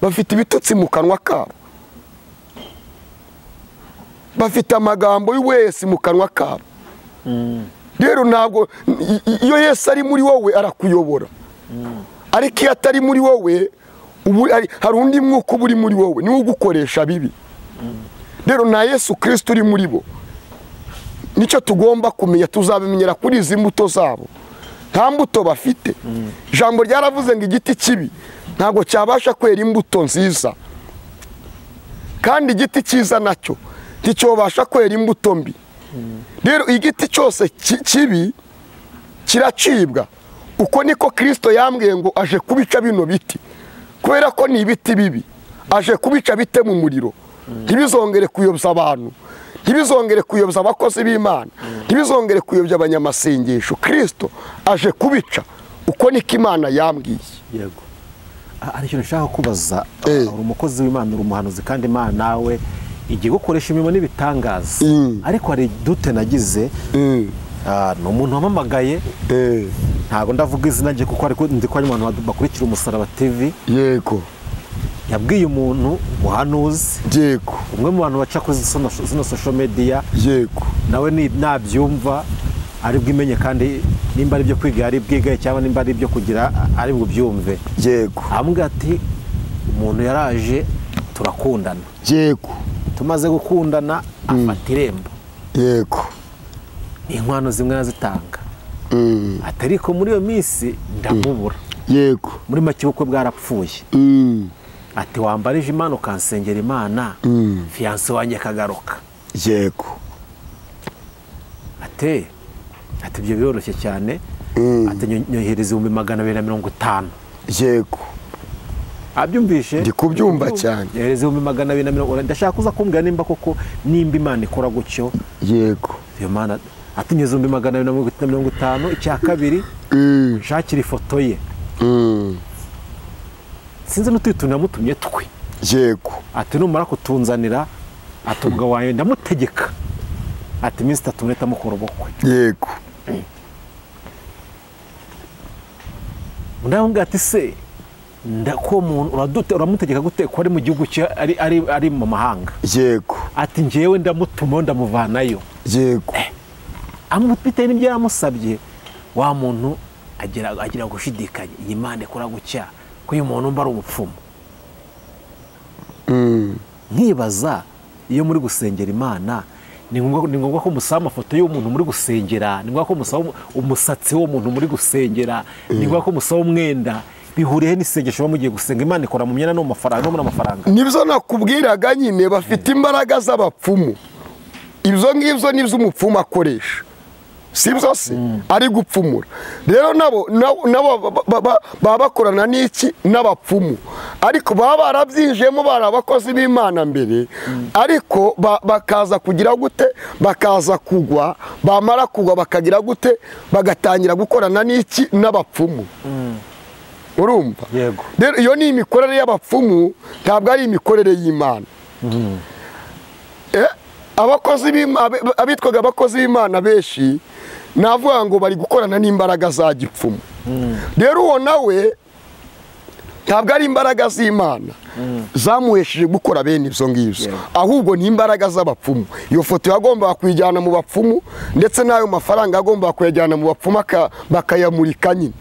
bafite ibitutsi mu kanwa kabo, bafite amagambo y'uwese mu kanwa kabo. Rero ntabwo iyo Yesu ari muri wowe arakuyobora, ariko iyo atari muri wowe hari undi mwuka uba uri muri wowe niwo ugukoresha bibi. Rero nta Yesu Kristo uri muri bo. Nicyo tugomba kumenya, tuzabimenyera kuri izi mbuto zabo. Nta mbuto bafite. Ijambo ryaravuze ngo igiti kibi ntabwo cyabasha kwera imbuto nziza, kandi igiti cyiza nacyo nticyobasha kwera imbuto mbi. Rero igiti cyose kibi kiracibwa. Uko niko Kristo yambwiye ngo aje kubica bino biti, kubera ko ni ibiti bibi, aje kubica bite mu muriro, ntibizongere kuyobya abantu, ntibizongere kuyobya abakozi b'Imana, ntibizongere kuyobya abanyamasengesho. Kristo aje kubica. Uko niko Imana yambwiye. Yego. Hari ikintu nshaka kubaza. Uri umukozi w'Imana, uri umuhanuzi, kandi Imana nawe igiye gukoresha imirimo n'ibitangaza. Ariko hari dute nagize, ni umuntu wamamagaye, ntabwo ndavuga izina rye kuko ariko ndi ko ari umuntu bakurikira Umusaraba TV. Yego. Yabwiye umuntu muhanuzi, yego, umwe mu bantu baca kuri zino social media, yego, nawe nabyumva ari bwimenye, kandi nimba ari byo kwiga ari bwigaye, cyangwa nimba ari byo kugira ari bubyumve. Yego. Amubwira ati umuntu yaraje turakundana, yego, tumaze gukundana afata irembo, yego, inkwano zimwe azitanga, ati ariko muri iyo minsi ndamubura, yego, muri make ubukwe bwarapfuye. Ati wambarije Imana ukansengera Imana, fiancé wanjye akagaruka. Yego. Ati ibyo biroroshye cyane. Ati nyohereza 250,000. Yego. Abyumvishe? Ndi kubyumva cyane. Nyohereza 250,000. Ndashaka kuza kumbwira nimba koko nimba Imana ikora gutyo. Yego. Iyo Mana ati nyohereza 250,000. Icya kabiri nshakira ifoto ye. Sinzi n'ututu namutumye twe. Yego. Ati numara kutunzanira ati umugabo wawe ndamutegeka, ati iminsi 3 mureta mukora ubukwe. Yego. Ndamubwira ati se ndako umuntu uramutegeka gute ko ari mu gihugu cye ari mu mahanga? Yego. Ati njyewe ndamutuma ndamuvanayo. Yego. Amubitewe n'ibyo yamusabye, wa muntu agira gushidikanya, iyi Imana ikora gutya ko uyu muntu mba ari umupfumu. Nkibaza iyo muri gusengera Imana ni ngombwa ko musaba amafoto y'umuntu muri gusengera, ni ngombwa ko musaba umusatsi w'umuntu muri gusengera, ni ngombwa ko musaba umwenda. Bihuriye n'isengesho mugiye gusenga? Imana ikora mu myenda no mu mafaranga no mu mafaranga. Nibyo nakubwiraga nyine, bafite imbaraga z'abapfumu. Ibyo ngibyo nibyo umupfumu akoresha, si byo se ari gupfumura. Rero nabo baba bakorana n'iki? N'abapfumu. Ariko baba barabyinjiyemo, bari abakozi b'Imana mbere, ariko bakaza kugira gute? Bakaza kugwa, bamara kugwa bakagira gute? Bagatangira gukorana n'iki? N'abapfumu. Urumva? Yego. Rero iyo ni imikorere y'abapfumu, ntabwo ari imikorere y'Imana. Abakozi abitwaga abakozi b'Imana benshi navuga ngo bari gukorana n'imbaraga za gipfumu. Rero uwo nawe ntabwo ari imbaraga z'Imana zamuhesheje gukora bene ibyo ngibyo, ahubwo ni imbaraga z'abapfumu. Iyo foto yagomba kuyijyana mu bapfumu, ndetse n'ayo mafaranga agomba kuyajyana mu bapfumu bakayamurika nyine.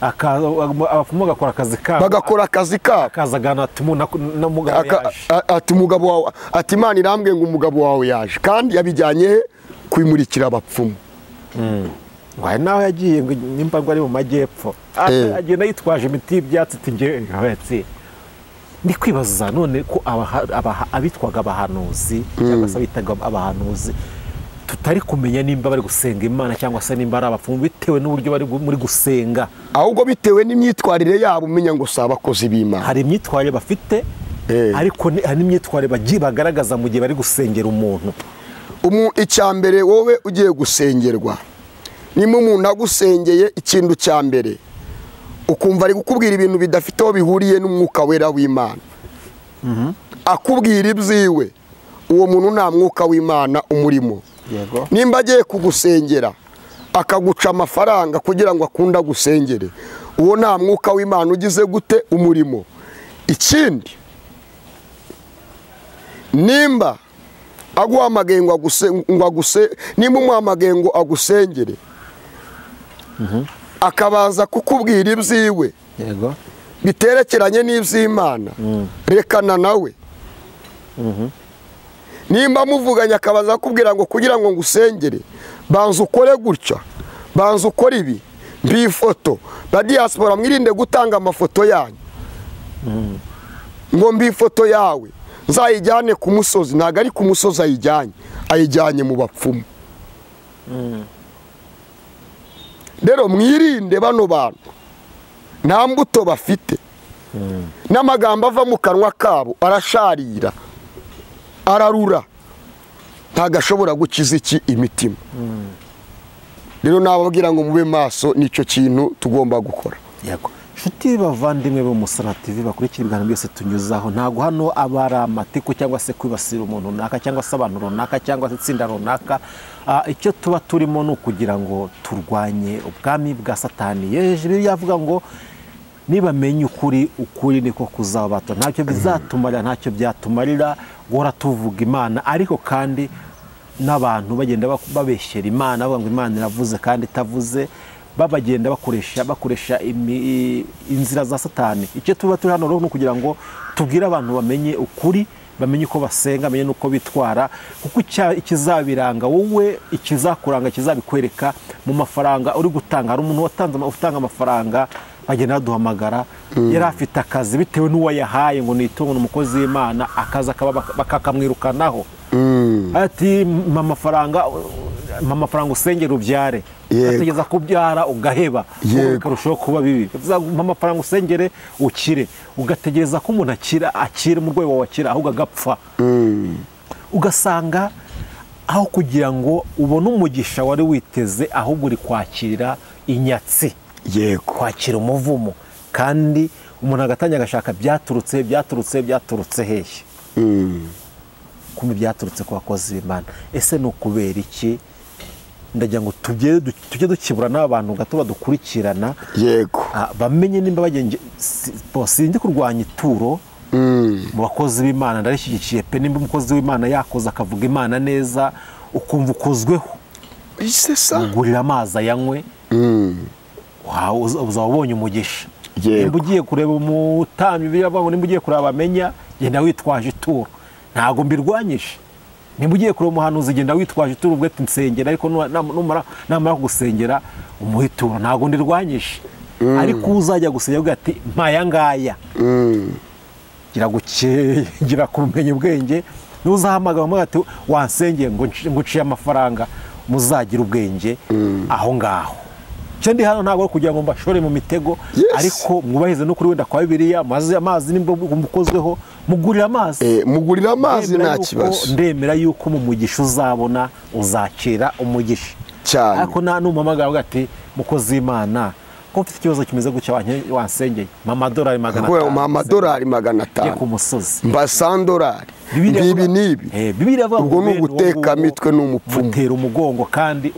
Abapfumu bagakora akazi kabo, bagakora akazi kabo, akazagana ati umugabo wawe, ati Imana irambwiye ngo umugabo wawe yaje, kandi yabijyanye kwimurikira abapfumu. Ngo hari naho yagiye ngo nimba ngo ari mu majyepfo, agenda yitwaje imiti y'ibyatsi, ati ngewe nkabetse. Ndi kwibaza none ko abitwaga abahanuzi cyangwa se abitaga abahanuzi tutari kumenya nimba bari gusenga Imana cyangwa se nimba ari abapfumu bitewe n'uburyo bari muri gusenga, ahubwo bitewe n'imyitwarire yabo umenya ngo si abakozi b'Imana. Hari imyitwarire bafite ariko hari n'imyitwarire bagiye bagaragaza mu gihe bari gusengera umuntu. Icya mbere wowe ugiye gusengerwa, nimba umuntu agusengeye ikintu cya mbere ukumva ari gukubwira ibintu bidafite aho bihuriye n'umwuka wera w'Imana, akubwira ibyiwe, uwo muntu nta mwuka w'Imana umurimo. Nimba agiye kugusengera akaguca amafaranga kugira ngo akunda gusengere, uwo nta mwuka w'Imana ugize gute umurimo. Ikindi, nimba aguhamagaye ngo aguse, nimba umuhamagaye ngo agusengere akabaza kukubwira ibyiwe biterekeranye n'iby'Imana, rekana nawe. Nimba muvuganye akabaza kukubwira ngo kugira ngo ngusengere banza ukore gutya, banza ukore ibi, mbifoto ba diaspora mwirinde gutanga amafoto yanyu, ngo mbifoto yawe nzayijyane ku musozi. Ntago ari ku musozi ayijyanye, ayijyanye mu bapfumu. Rero mwirinde bano bantu, nta mbuto bafite, n'amagambo ava mu kanwa kabo arasharira, ararura, ntago ashobora gukiza iki imitima. Rero nababwira ngo mube maso, nicyo kintu tugomba gukora. Yego. Nshuti bavandimwe bo Musaraba TV bakurikira ibiganiro byose tunyuzaho, ntago hano aba ari amatiku cyangwa se kwibasira umuntu runaka cyangwa se abantu runaka cyangwa se itsinda runaka. Icyo tuba turimo ni ukugira ngo turwanye ubwami bwa Satani. Yeje Bibiliya yavuga ngo nibamenye ukuri, ukuri niko kuzabato. Ntacyo bizatumarira, ntacyo byatumarira guhora tuvuga Imana, ariko kandi n'abantu bagenda babeshyera Imana bavuga ngo Imana iravuze kandi itavuze, babagenda bakoresha inzira za Satani. Icyo tuba turi hano rero ni ukugira ngo tubwire abantu bamenye ukuri, bamenye uko basenga, bamenye uko bitwara, kuko ikizabiranga wowe, ikizakuranga, kizabikwereka mu mafaranga uri gutanga. Hari umuntu watanze utanga amafaranga bagenda baduhamagara, yari afite akazi bitewe n'uwo yahaye ngo nitungo umukozi w'Imana, akaza bakakamwirukanaho. Ati mpa amafaranga usengera ubyare, ategeza kubyara ugaheba, ukarushaho kuba bibi. Mpa amafaranga usengere ukire, ugategereza ko umuntu akira mu rwego wakira ahubwo agapfa. Ugasanga aho kugira ngo ubone umugisha wari witeze, ahubwo uri kwakira inyatsi, yego, kwakira umuvumo, kandi umuntu agatangira agashaka byaturutse hehe, kumbe byaturutse ku bakozi b'Imana. Ese ni ukubera iki? Ndagira ngo tujye dukibura n'abantu gato badukurikirana, yego, bamenye nimba bagenje. Sindi kurwanya ituro mu bakozi b'Imana, ndarishyigikiye pe. Nimba umukozi w'Imana yakoze akavuga Imana neza ukumva ukozweho, ugurira amazi ayanywe, uzaba ubonye umugisha. Nimba ugiye kureba umutambyi, nimba ugiye kureba abamenya, genda witwaje ituro, ntago mbirwanyije. Nimba ugiye kureba umuhanuzi, genda witwaje ituro, ubwo ati nsengera, ariko namara kugusengera umuhe ituro, ntago ndirwanyije. Ariko uzajya gusengera uvuga ati mpaya ngaya, gira kumenya ubwenge. Nuzahamagara umuhe ati wansengeye ngo nguciye amafaranga, muzagira ubwenge aho ngaho. Cyo ndi hano ntago kugira ngo mbashore mu mitego, ariko mwubaheze no kuri wenda kwa Bibiliya, amazi nimba mukozweho mugurira amazi, mugurira amazi nta kibazo. Ndemera yuko mu mugisha uzabona uzakira umugisha cyane. Ariko nta numamagara uvuga ati mukozi Imana ko mfite ikibazo kimeze gutya wansengeye, mpa amadolari 500, mpa amadolari 500 ku musozi, mba $100, ibi nibi. Bibiliya avuga ubwo ni uguteka mitwe n'umupfumu, mutera umugongo kandi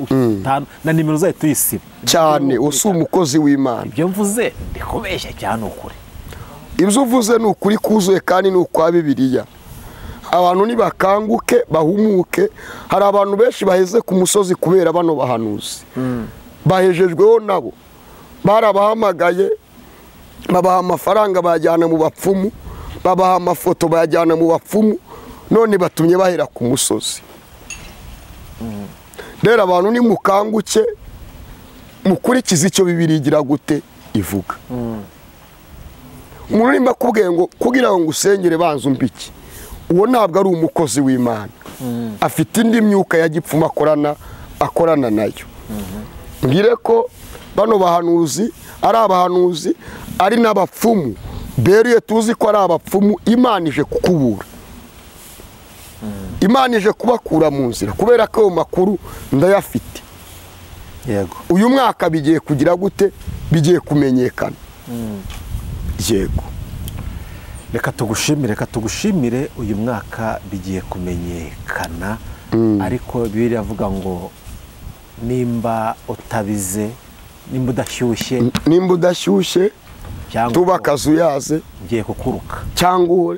na nimero zayo tuyisiba cyane. Usi umukozi w'Imana, ibyo mvuze ndikubeshya cyane ukuri. Ibyo uvuze ni ukuri kuzuye kandi ni ukwa Bibiliya. Abantu nibakanguke bahumuke. Hari abantu benshi baheze ku musozi kubera bano bahanuzi bahejejweho nabo, barabahamagaye babaha amafaranga bayajyana mu bapfumu, babaha amafoto bayajyana mu bapfumu, none batumye bahera ku musozi. Rero abantu nimukanguke mukurikize icyo Bibiliya igira gute ivuga. Umuntu nimba akubwiye ngo kugira ngo ngusengere banza umbiki, uwo ntabwo ari umukozi w'Imana. Afite indi myuka ya gipfumu akorana nayo. Mbwire ko bano bahanuzi ari abahanuzi ari n'abapfumu beruye, tuzi ko ari abapfumu. Imana ije kukubura, Imana ije kubakura mu nzira, kubera ko ayo makuru ndayafite. Yego. Uyu mwaka bigiye kugira gute? Bigiye kumenyekana. Yego. Reka tugushimire, uyu mwaka bigiye kumenyekana. Ariko Bibiliya iravuga ngo nimba utabize, nimba udashyushye, tuba akazuyaze, ngiye kukuruka, cyangwa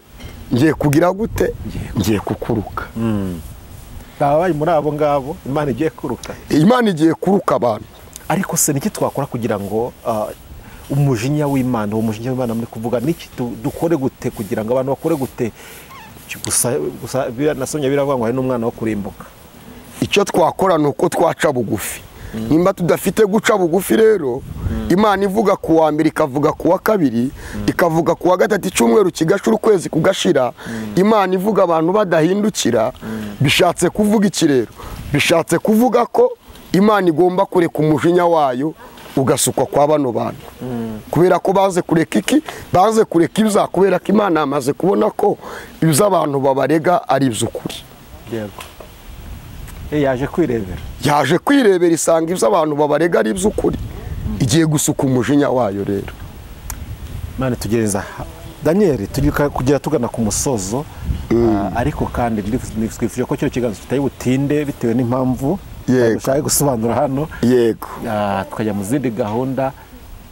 ngiye kugira gute, ngiye kukuruka. Babaye muri abo ngabo Imana igiye kuruka, Imana igiye kuruka abantu. Ariko se niki twakora kugira ngo umujinya w'Imana, uwo mujinya w'Imana muri kuvuga, niki dukore gute kugira ngo abantu bakore gute? Gusa nasomye biravuga ngo hari n'umwana wo kurimbuka. Icyo twakora ni uko twaca bugufi. Nimba tudafite guca bugufi rero, Imana ivuga ku wa mbere, ikavuga ku wa kabiri, ikavuga ku wa gatatu, icyumweru kigashira, ukwezi kugashira, Imana ivuga abantu badahindukira. Bishatse kuvuga iki rero? Bishatse kuvuga ko Imana igomba kureka umujinya wayo ugasukwa kwa bano bantu. Kubera ko banze kureka iki? Banze kureka ibya, kubera ko Imana amaze kubona ko ibyo abantu babarega ari iby'ukuri. Yego. Yaje kwirebera. Yaje kwirebera isanga ibyo abantu babarega ari iby'ukuri. Igiye gusuka umujinya wayo rero. Imana tugereza Daniel, tujye kugera tugana ku musozo. Ariko kandi twifuje ko kino kiganzo kitari butinde bitewe n'impamvu dushaka gusobanura hano. Yego. Tukajya mu zindi gahunda,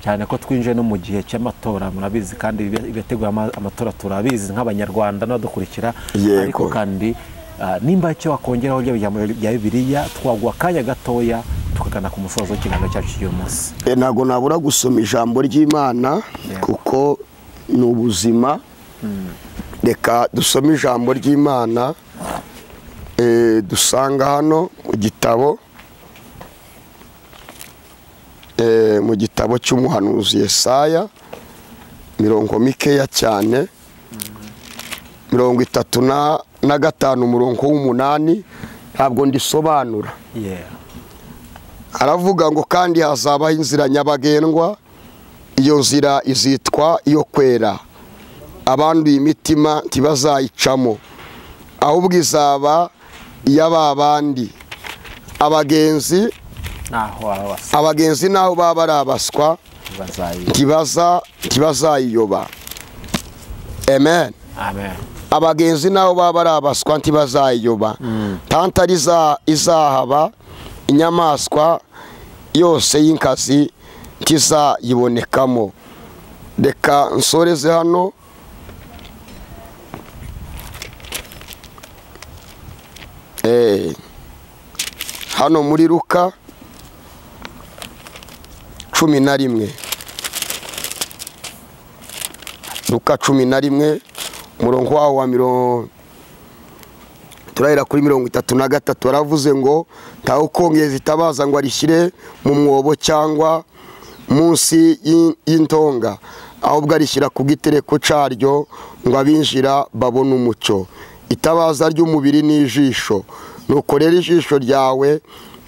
cyane ko twinjiye no mu gihe cy'amatora, murabizi, kandi ibitegura amatora turabizi nk'abanyarwanda n'abadukurikira. Ariko kandi nimba icyo wakongeraho bya Bibiliya, twaguha akanya gatoya tukagana ku musozo w'ikiganiro cyacu cy'uyu munsi. Ntabwo nabura gusoma ijambo ry'Imana kuko ni ubuzima. Reka dusome ijambo ry'Imana dusanga hano mu gitabo, mu gitabo cy'umuhanuzi Yesaya, mirongo mikeya cyane, 35 umurongo w'8, ntabwo ndisobanura. Aravuga ngo kandi hazabaho inzira nyabagendwa, iyo nzira izitwa iyo kwera, abanduye imitima ntibazayicamo, ahubwo izaba iy'ababandi abagenzi naho baba ari abaswa ntibazayiyoba. Amen. Amen. Abagenzi naho baba ari abaswa ntibazayiyoba. Tantari izahaba, inyamaswa yose y'inkazi ntizayibonekamo. Reka nsoreze hano. Hano muri Luka 11, Luka 11 umurongo wawo wa turahera kuri 33, aravuze ngo ntawe ukongeza itabaza ngo arishyire mu mwobo cyangwa munsi y'intonga, ahubwo arishyira ku gitereko cyaryo ngo abinjira babone umucyo. Itabaza ry'umubiri n'ijisho, nuko rero ijisho ryawe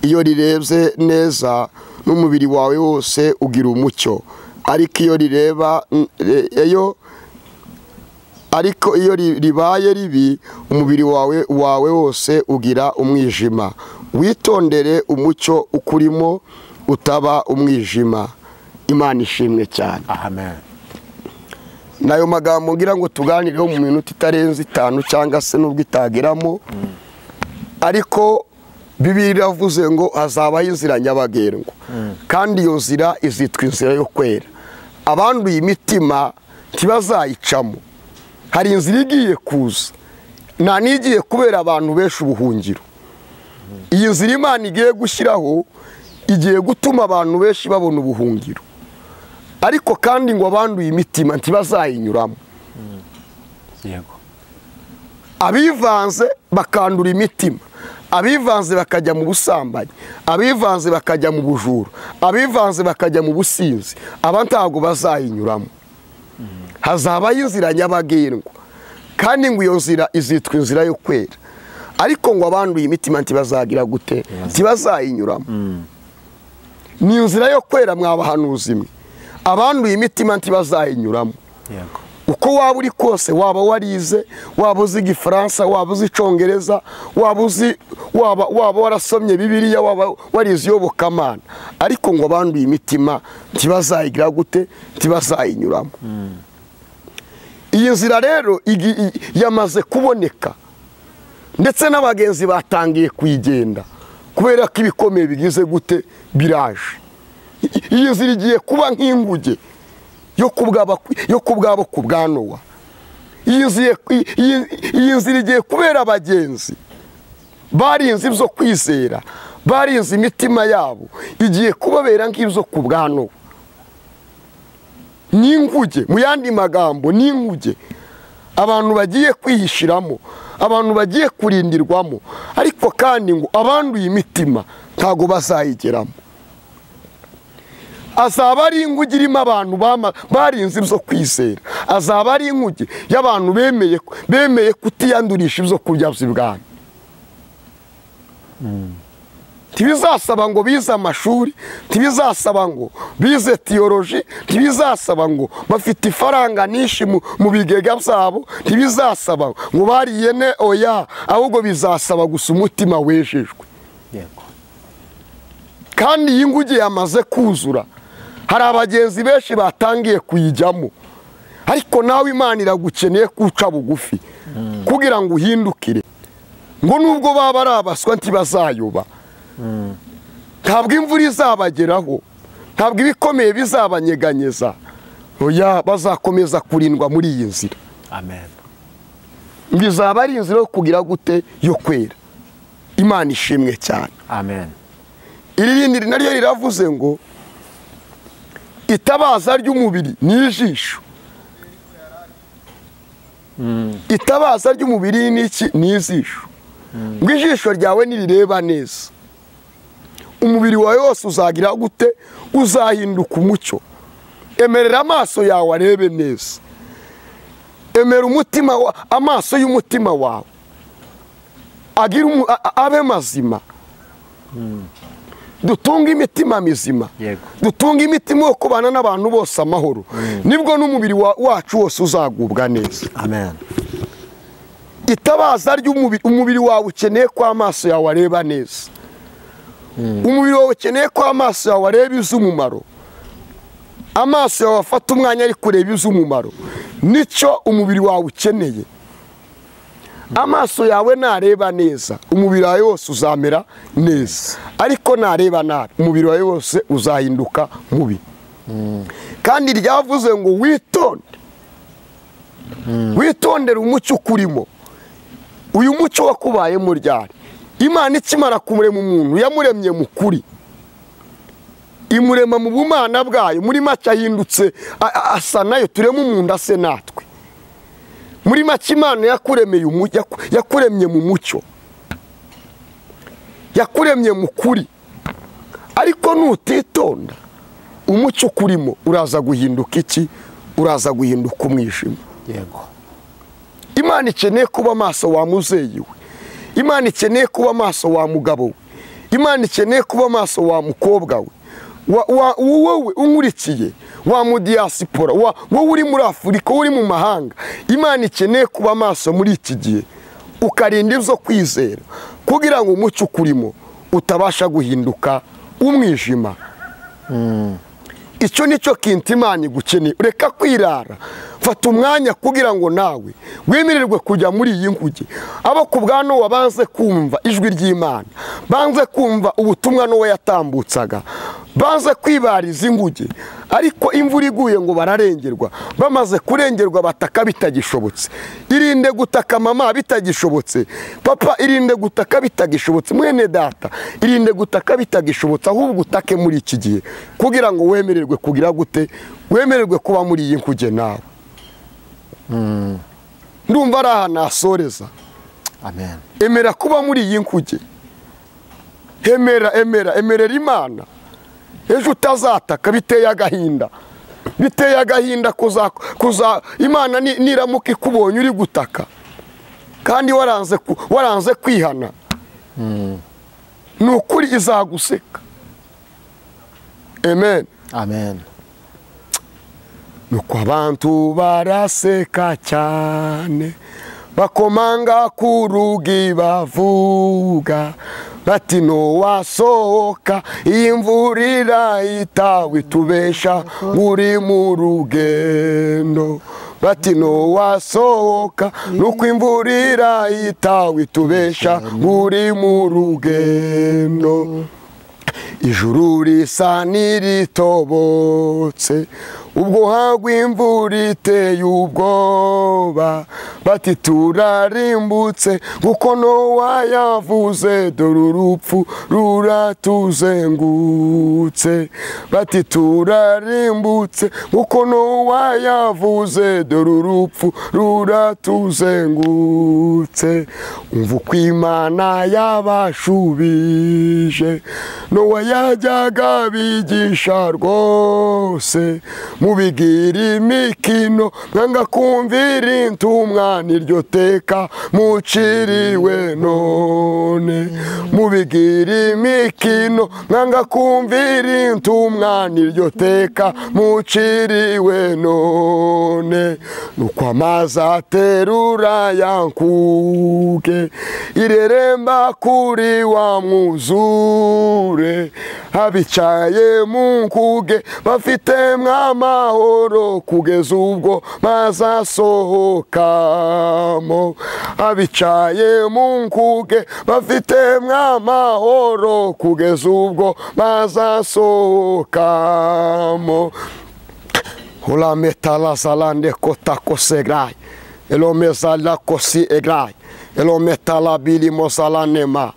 iyo rirebye neza n'umubiri wawe wose ugira umucyo, ariko iyo rireba ariko iyo ribaye ribi umubiri wawe wose ugira umwijima. Witondere umucyo ukurimo utaba umwijima. Imana ishimwe cyane. Amen. Nayo magambo ngira ngo tuganireho mu minota itarenze 5 cyangwa se nubwo itageramo. Ariko Bibiliya iravuze ngo hazabaho inzira nyabagendwa, kandi iyo nzira izitwa inzira yo kwera. Abanduye imitima ntibazayicamo. Hari inzira igiye kuza, nta n'igiye kubera abantu benshi ubuhungiro. Iyi nzira Imana igiye gushyiraho igiye gutuma abantu benshi babona ubuhungiro, ariko kandi ngo abanduye imitima ntibazayinyuramo. Yego. Abivanze bakandura imitima, abivanze bakajya mu busambanyi, abivanze bakajya mu bujura, abivanze bakajya mu businzi, aba ntabwo bazayinyuramo. Hazabaho inzira nyabagendwa, kandi ngo iyo nzira izitwa inzira yo kwera. Ariko ngo abanduye imitima ntibazagira gute? Ntibazayinyuramo. Ni inzira yo kwera mwabahanuzi mwe, abanduye imitima ntibazayinyuramo. Uko waba uri kose, waba warize, waba uzi Igifaransa, waba uzi Icongereza, waba uzi, waba warasomye Bibiliya, waba warize iyobokamana, ariko ngo abanduye imitima ntibazayigira gute? Ntibazayinyuramo. Iyi nzira rero yamaze kuboneka, ndetse n'abagenzi batangiye kuyigenda kubera ko ibikomeye bigize gute? Biraje. Iyi nzira igiye kuba nk'inguge yo kubwabo ku bwa Nowa. Iyi nzira igiye kubera abagenzi barinze ibyo kwizera, barinze imitima yabo, igiye kubabera nk'ibyo ku bwa Nowa. Ni inguge, mu yandi magambo ni inguge abantu bagiye kwihishiramo, abantu bagiye kurindirwamo. Ariko kandi ngo abanduye imitima ntago bazayigeramo. Azaba ari inguge irimo abantu barinze ibyo kwizera, azaba ari inguge y'abantu bemeye kutiyandurisha ibyo kurya by'ibwami. Ntibizasaba ngo bize amashuri, ntibizasaba ngo bize tiyoroji, ntibizasaba ngo bafite ifaranga nyinshi mu bigega byabo, ntibizasaba ngo bariye ne oya, ahubwo bizasaba gusa umutima wejejwe. Kandi iyi nguge yamaze kuzura, hari abagenzi benshi batangiye kuyijyamo. Ariko nawe Imana iragukeneye kuca bugufi kugira ngo uhindukire, ngo nubwo baba ari abaswa ntibazayoba. Ntabwo imvura izabageraho, ntabwo ibikomeye bizabanyeganyeza, oya, bazakomeza kurindwa muri iyi nzira. Amen. Bizaba ari inzira yo kugira gute? Yo kwera. Imana ishimwe cyane. Amen. Iri rindi naryo riravuze ngo itabaza ry'umubiri ni ijisho. Itabaza ry'umubiri ni iki? Ni ijisho. Ngo ijisho ryawe nirireba neza, umubiri wawe wose uzagira gute? Uzahinduka umucyo. Emerera amaso yawe arebe neza, emera umutima, amaso y'umutima wawe agira abe mazima. Dutunga imitima mizima, dutunga imitima yo kubana n'abantu bose amahoro, nibwo n'umubiri wacu wose uzagubwa neza. Amen. Itabaza ry'umubiri, umubiri wawe ukeneye ko amaso yawe areba neza. Umubiri wawe ukeneye ko amaso yawe areba iz'umumaro. Amaso yawe afata umwanya ari kureba iz'umumaro, nicyo umubiri wawe ukeneye. Amaso yawe nareba neza, umubiri wawe wose uzamera neza. Ariko nareba nabi, umubiri wawe wose uzahinduka mubi. Kandi ryavuze ngo witonde, witondere umucyo ukurimo. Uyu mucyo wakubayemo ryari? Imana ikimara kumurema umuntu, yamuremye mu kuri, imurema mu bumana bwayo. Muri make ahindutse asa nayo, turema umuntu ase natwe. Muri make Imana yakuremye mu mucyo, yakuremye mu kuri. Ariko nutitonda, umucyo ukurimo uraza guhinduka iki? Uraza guhinduka umwijima. Yego. Imana ikeneye kuba maso wa muzeyi we, Imana ikeneye kuba maso wa mugabo we, Imana ikeneye kuba maso wa mukobwa we, wowe unkurikiye, wa mu diaspora, wowe uri muri Afurika, uri mu mahanga. Imana ikeneye kuba maso muri iki gihe, ukarinda ibyo kwizera kugira ngo umucyo ukurimo utabasha guhinduka umwijima. Icyo nicyo kintu Imana igukeneye. Reka kwirara, fata umwanya kugira ngo nawe wemererwe kujya muri iyi nguge. Abo ku bwa Nowa banze kumva ijwi ry'Imana, banze kumva ubutumwa Nowa yatambutsaga, banze kwibariza inguge. Ariko imvura iguye ngo bararengerwa, bamaze kurengerwa bataka bitagishobotse. Irinde gutaka mama bitagishobotse, papa irinde gutaka bitagishobotse, mwene data irinde gutaka bitagishobotse, ahubwo utake muri iki gihe kugira ngo wemererwe kugira gute? Wemererwe kuba muri iyi nguge nawe. Ndumva ari aha nasoreza. Amen. Emera kuba muri iyi nguge. Emera, emera, emerera Imana. Ejo utazataka biteye agahinda. Biteye agahinda kuza Imana niramuka ikubonye uri gutaka kandi waranze kwihana. Ni ukuri izaguseka. Amen. Amen. Nuko abantu baraseka cyane, bakomanga ku rugi bavuga bati ntiwasohoka, iyi mvura irahita witubesha uri mu rugendo. Bati ntiwasohoka, nuko imvura irahita witubesha uri mu rugendo. Ijuru risa n'iritobotse, ubwo hagwa imvura iteye ubwoba, bati turarimbutse kuko Nowa yavuze, dore urupfu ruratuzengutse. Bati turarimbutse kuko Nowa yavuze, dore urupfu ruratuzengutse. Umva uko Imana yabashubije, Nowa yajyaga bigisha rwose, mubigira imikino mwanga kumvira intumwa, niryo teka muciriwe none. Mubigira imikino mwanga kumvira intumwa, niryo teka muciriwe none. Nuko amazi aterura ya nkuge, ireremba kuri wa mwuzure, abicaye mu nkuge bafite mwamahoro, kugeza ubwo bazasohokamo. Abicaye mu nkuge bafite mwamahoro, kugeza ubwo bazasohokamo. Ola metala zalande kota kosegrai, elomezala kosi egrai, elometala bili mozalanema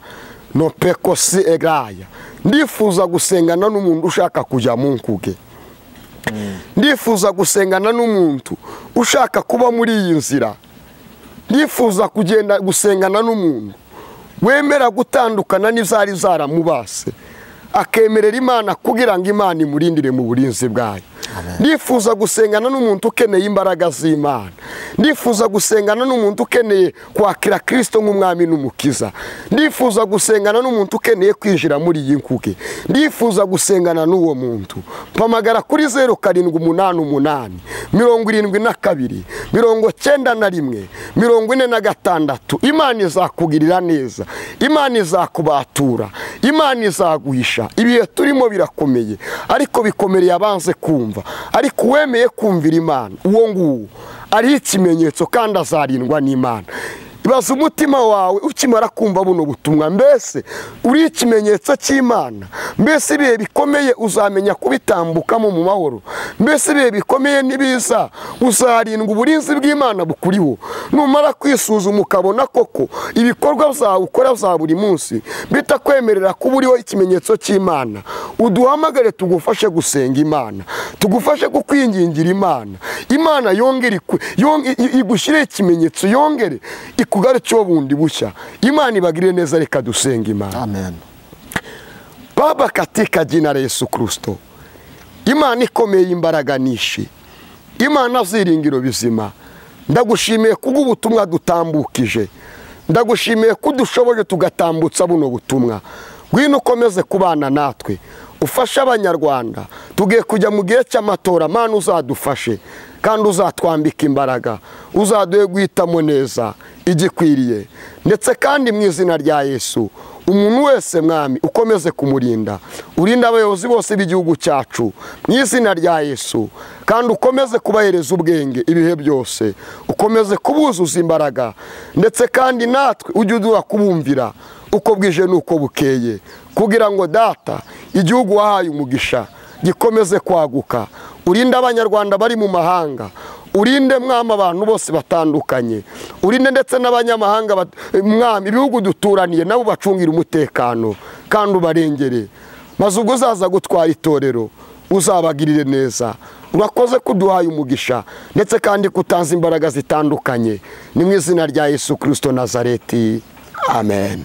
no pekosi egraya. Ndifuza gusengana n'umuntu ushaka kujya mu nkuge. Ndifuza gusengana n'umuntu ushaka kuba muri iyi nzira. Ndifuza kugenda gusengana n'umuntu wemera gutandukana n'izari zaramubase, akemerera Imana kugira ngo Imana imurindire mu burinzi bwayo. Ndifuza gusengana n'umuntu ukeneye imbaraga z'Imana. Ndifuza gusengana n'umuntu ukeneye kwakira Kristo nk'umwami n'umukiza. Ndifuza gusengana n'umuntu ukeneye kwinjira muri iyi nkuge. Ndifuza gusengana n'uwo muntu. Mpamagara kuri 0788 72 91 46. Imana izakugirira neza, Imana izakubatura, Imana izaguhisha. Ibihe turimo birakomeye, ariko bikomereye abanze kumva. Ariko uwemeye kumvira Imana, uwo nguwo ari ikimenyetso kandi azarindwa n'Imana. Ibaza umutima wawe ukimara kumva buno butumwa, mbese uri ikimenyetso cy'Imana? Mbese ibihe bikomeye uzamenya kubitambukamo mu mahoro? Mbese ibihe bikomeye nibiza uzarindwa uburinzi bw'Imana bukuriho? Numara kwisuzuma ukabona koko ibikorwa byawe ukora bya buri munsi bitakwemerera kuba uriho ikimenyetso cy'Imana, uduhamagare tugufashe gusenga Imana, tugufashe kukwingingira Imana. Imana yongere igushyire ikimenyetso, yongere ikugarukire bundi bushya. Imana ibagirire neza. Reka dusenga Imana. Amen. Baba, katika jina la Yesu Kristo, Imana ikomeye imbaraga nishi, Imana ziringiro bizima, ndagushimiye kubw'ubutumwa dutambukije, ndagushimiye kudushoboje tugatambutsa buno butumwa. Ngwino ukomeze kubana natwe, ufashe Abanyarwanda. Tugiye kujya mu gihe cy'amatora, Mana uzadufashe kandi uzatwambika imbaraga, uzaduhe guhitamo neza igikwiriye. Ndetse kandi mu izina rya Yesu, umuntu wese Mwami ukomeze kumurinda, urinda abayobozi bose b'igihugu cyacu mu izina rya Yesu, kandi ukomeze kubahereza ubwenge ibihe byose, ukomeze kubuzuza imbaraga. Ndetse kandi natwe ujye uduha kubumvira uko bwije n'uko bukeye, kugira ngo Data igihugu wahaye umugisha gikomeze kwaguka. Urinde Abanyarwanda bari mu mahanga, urinde Mwami abantu bose batandukanye, urinde ndetse n'abanyamahanga Mwami, ibihugu duturaniye nabo bacungira umutekano kandi ubarengere. Maze ubwo uzaza gutwara itorero uzabagirire neza. Urakoze kuduhaye umugisha ndetse kandi kutanze imbaraga zitandukanye. Ni mu izina rya Yesu Kristo Nazareti. Amen.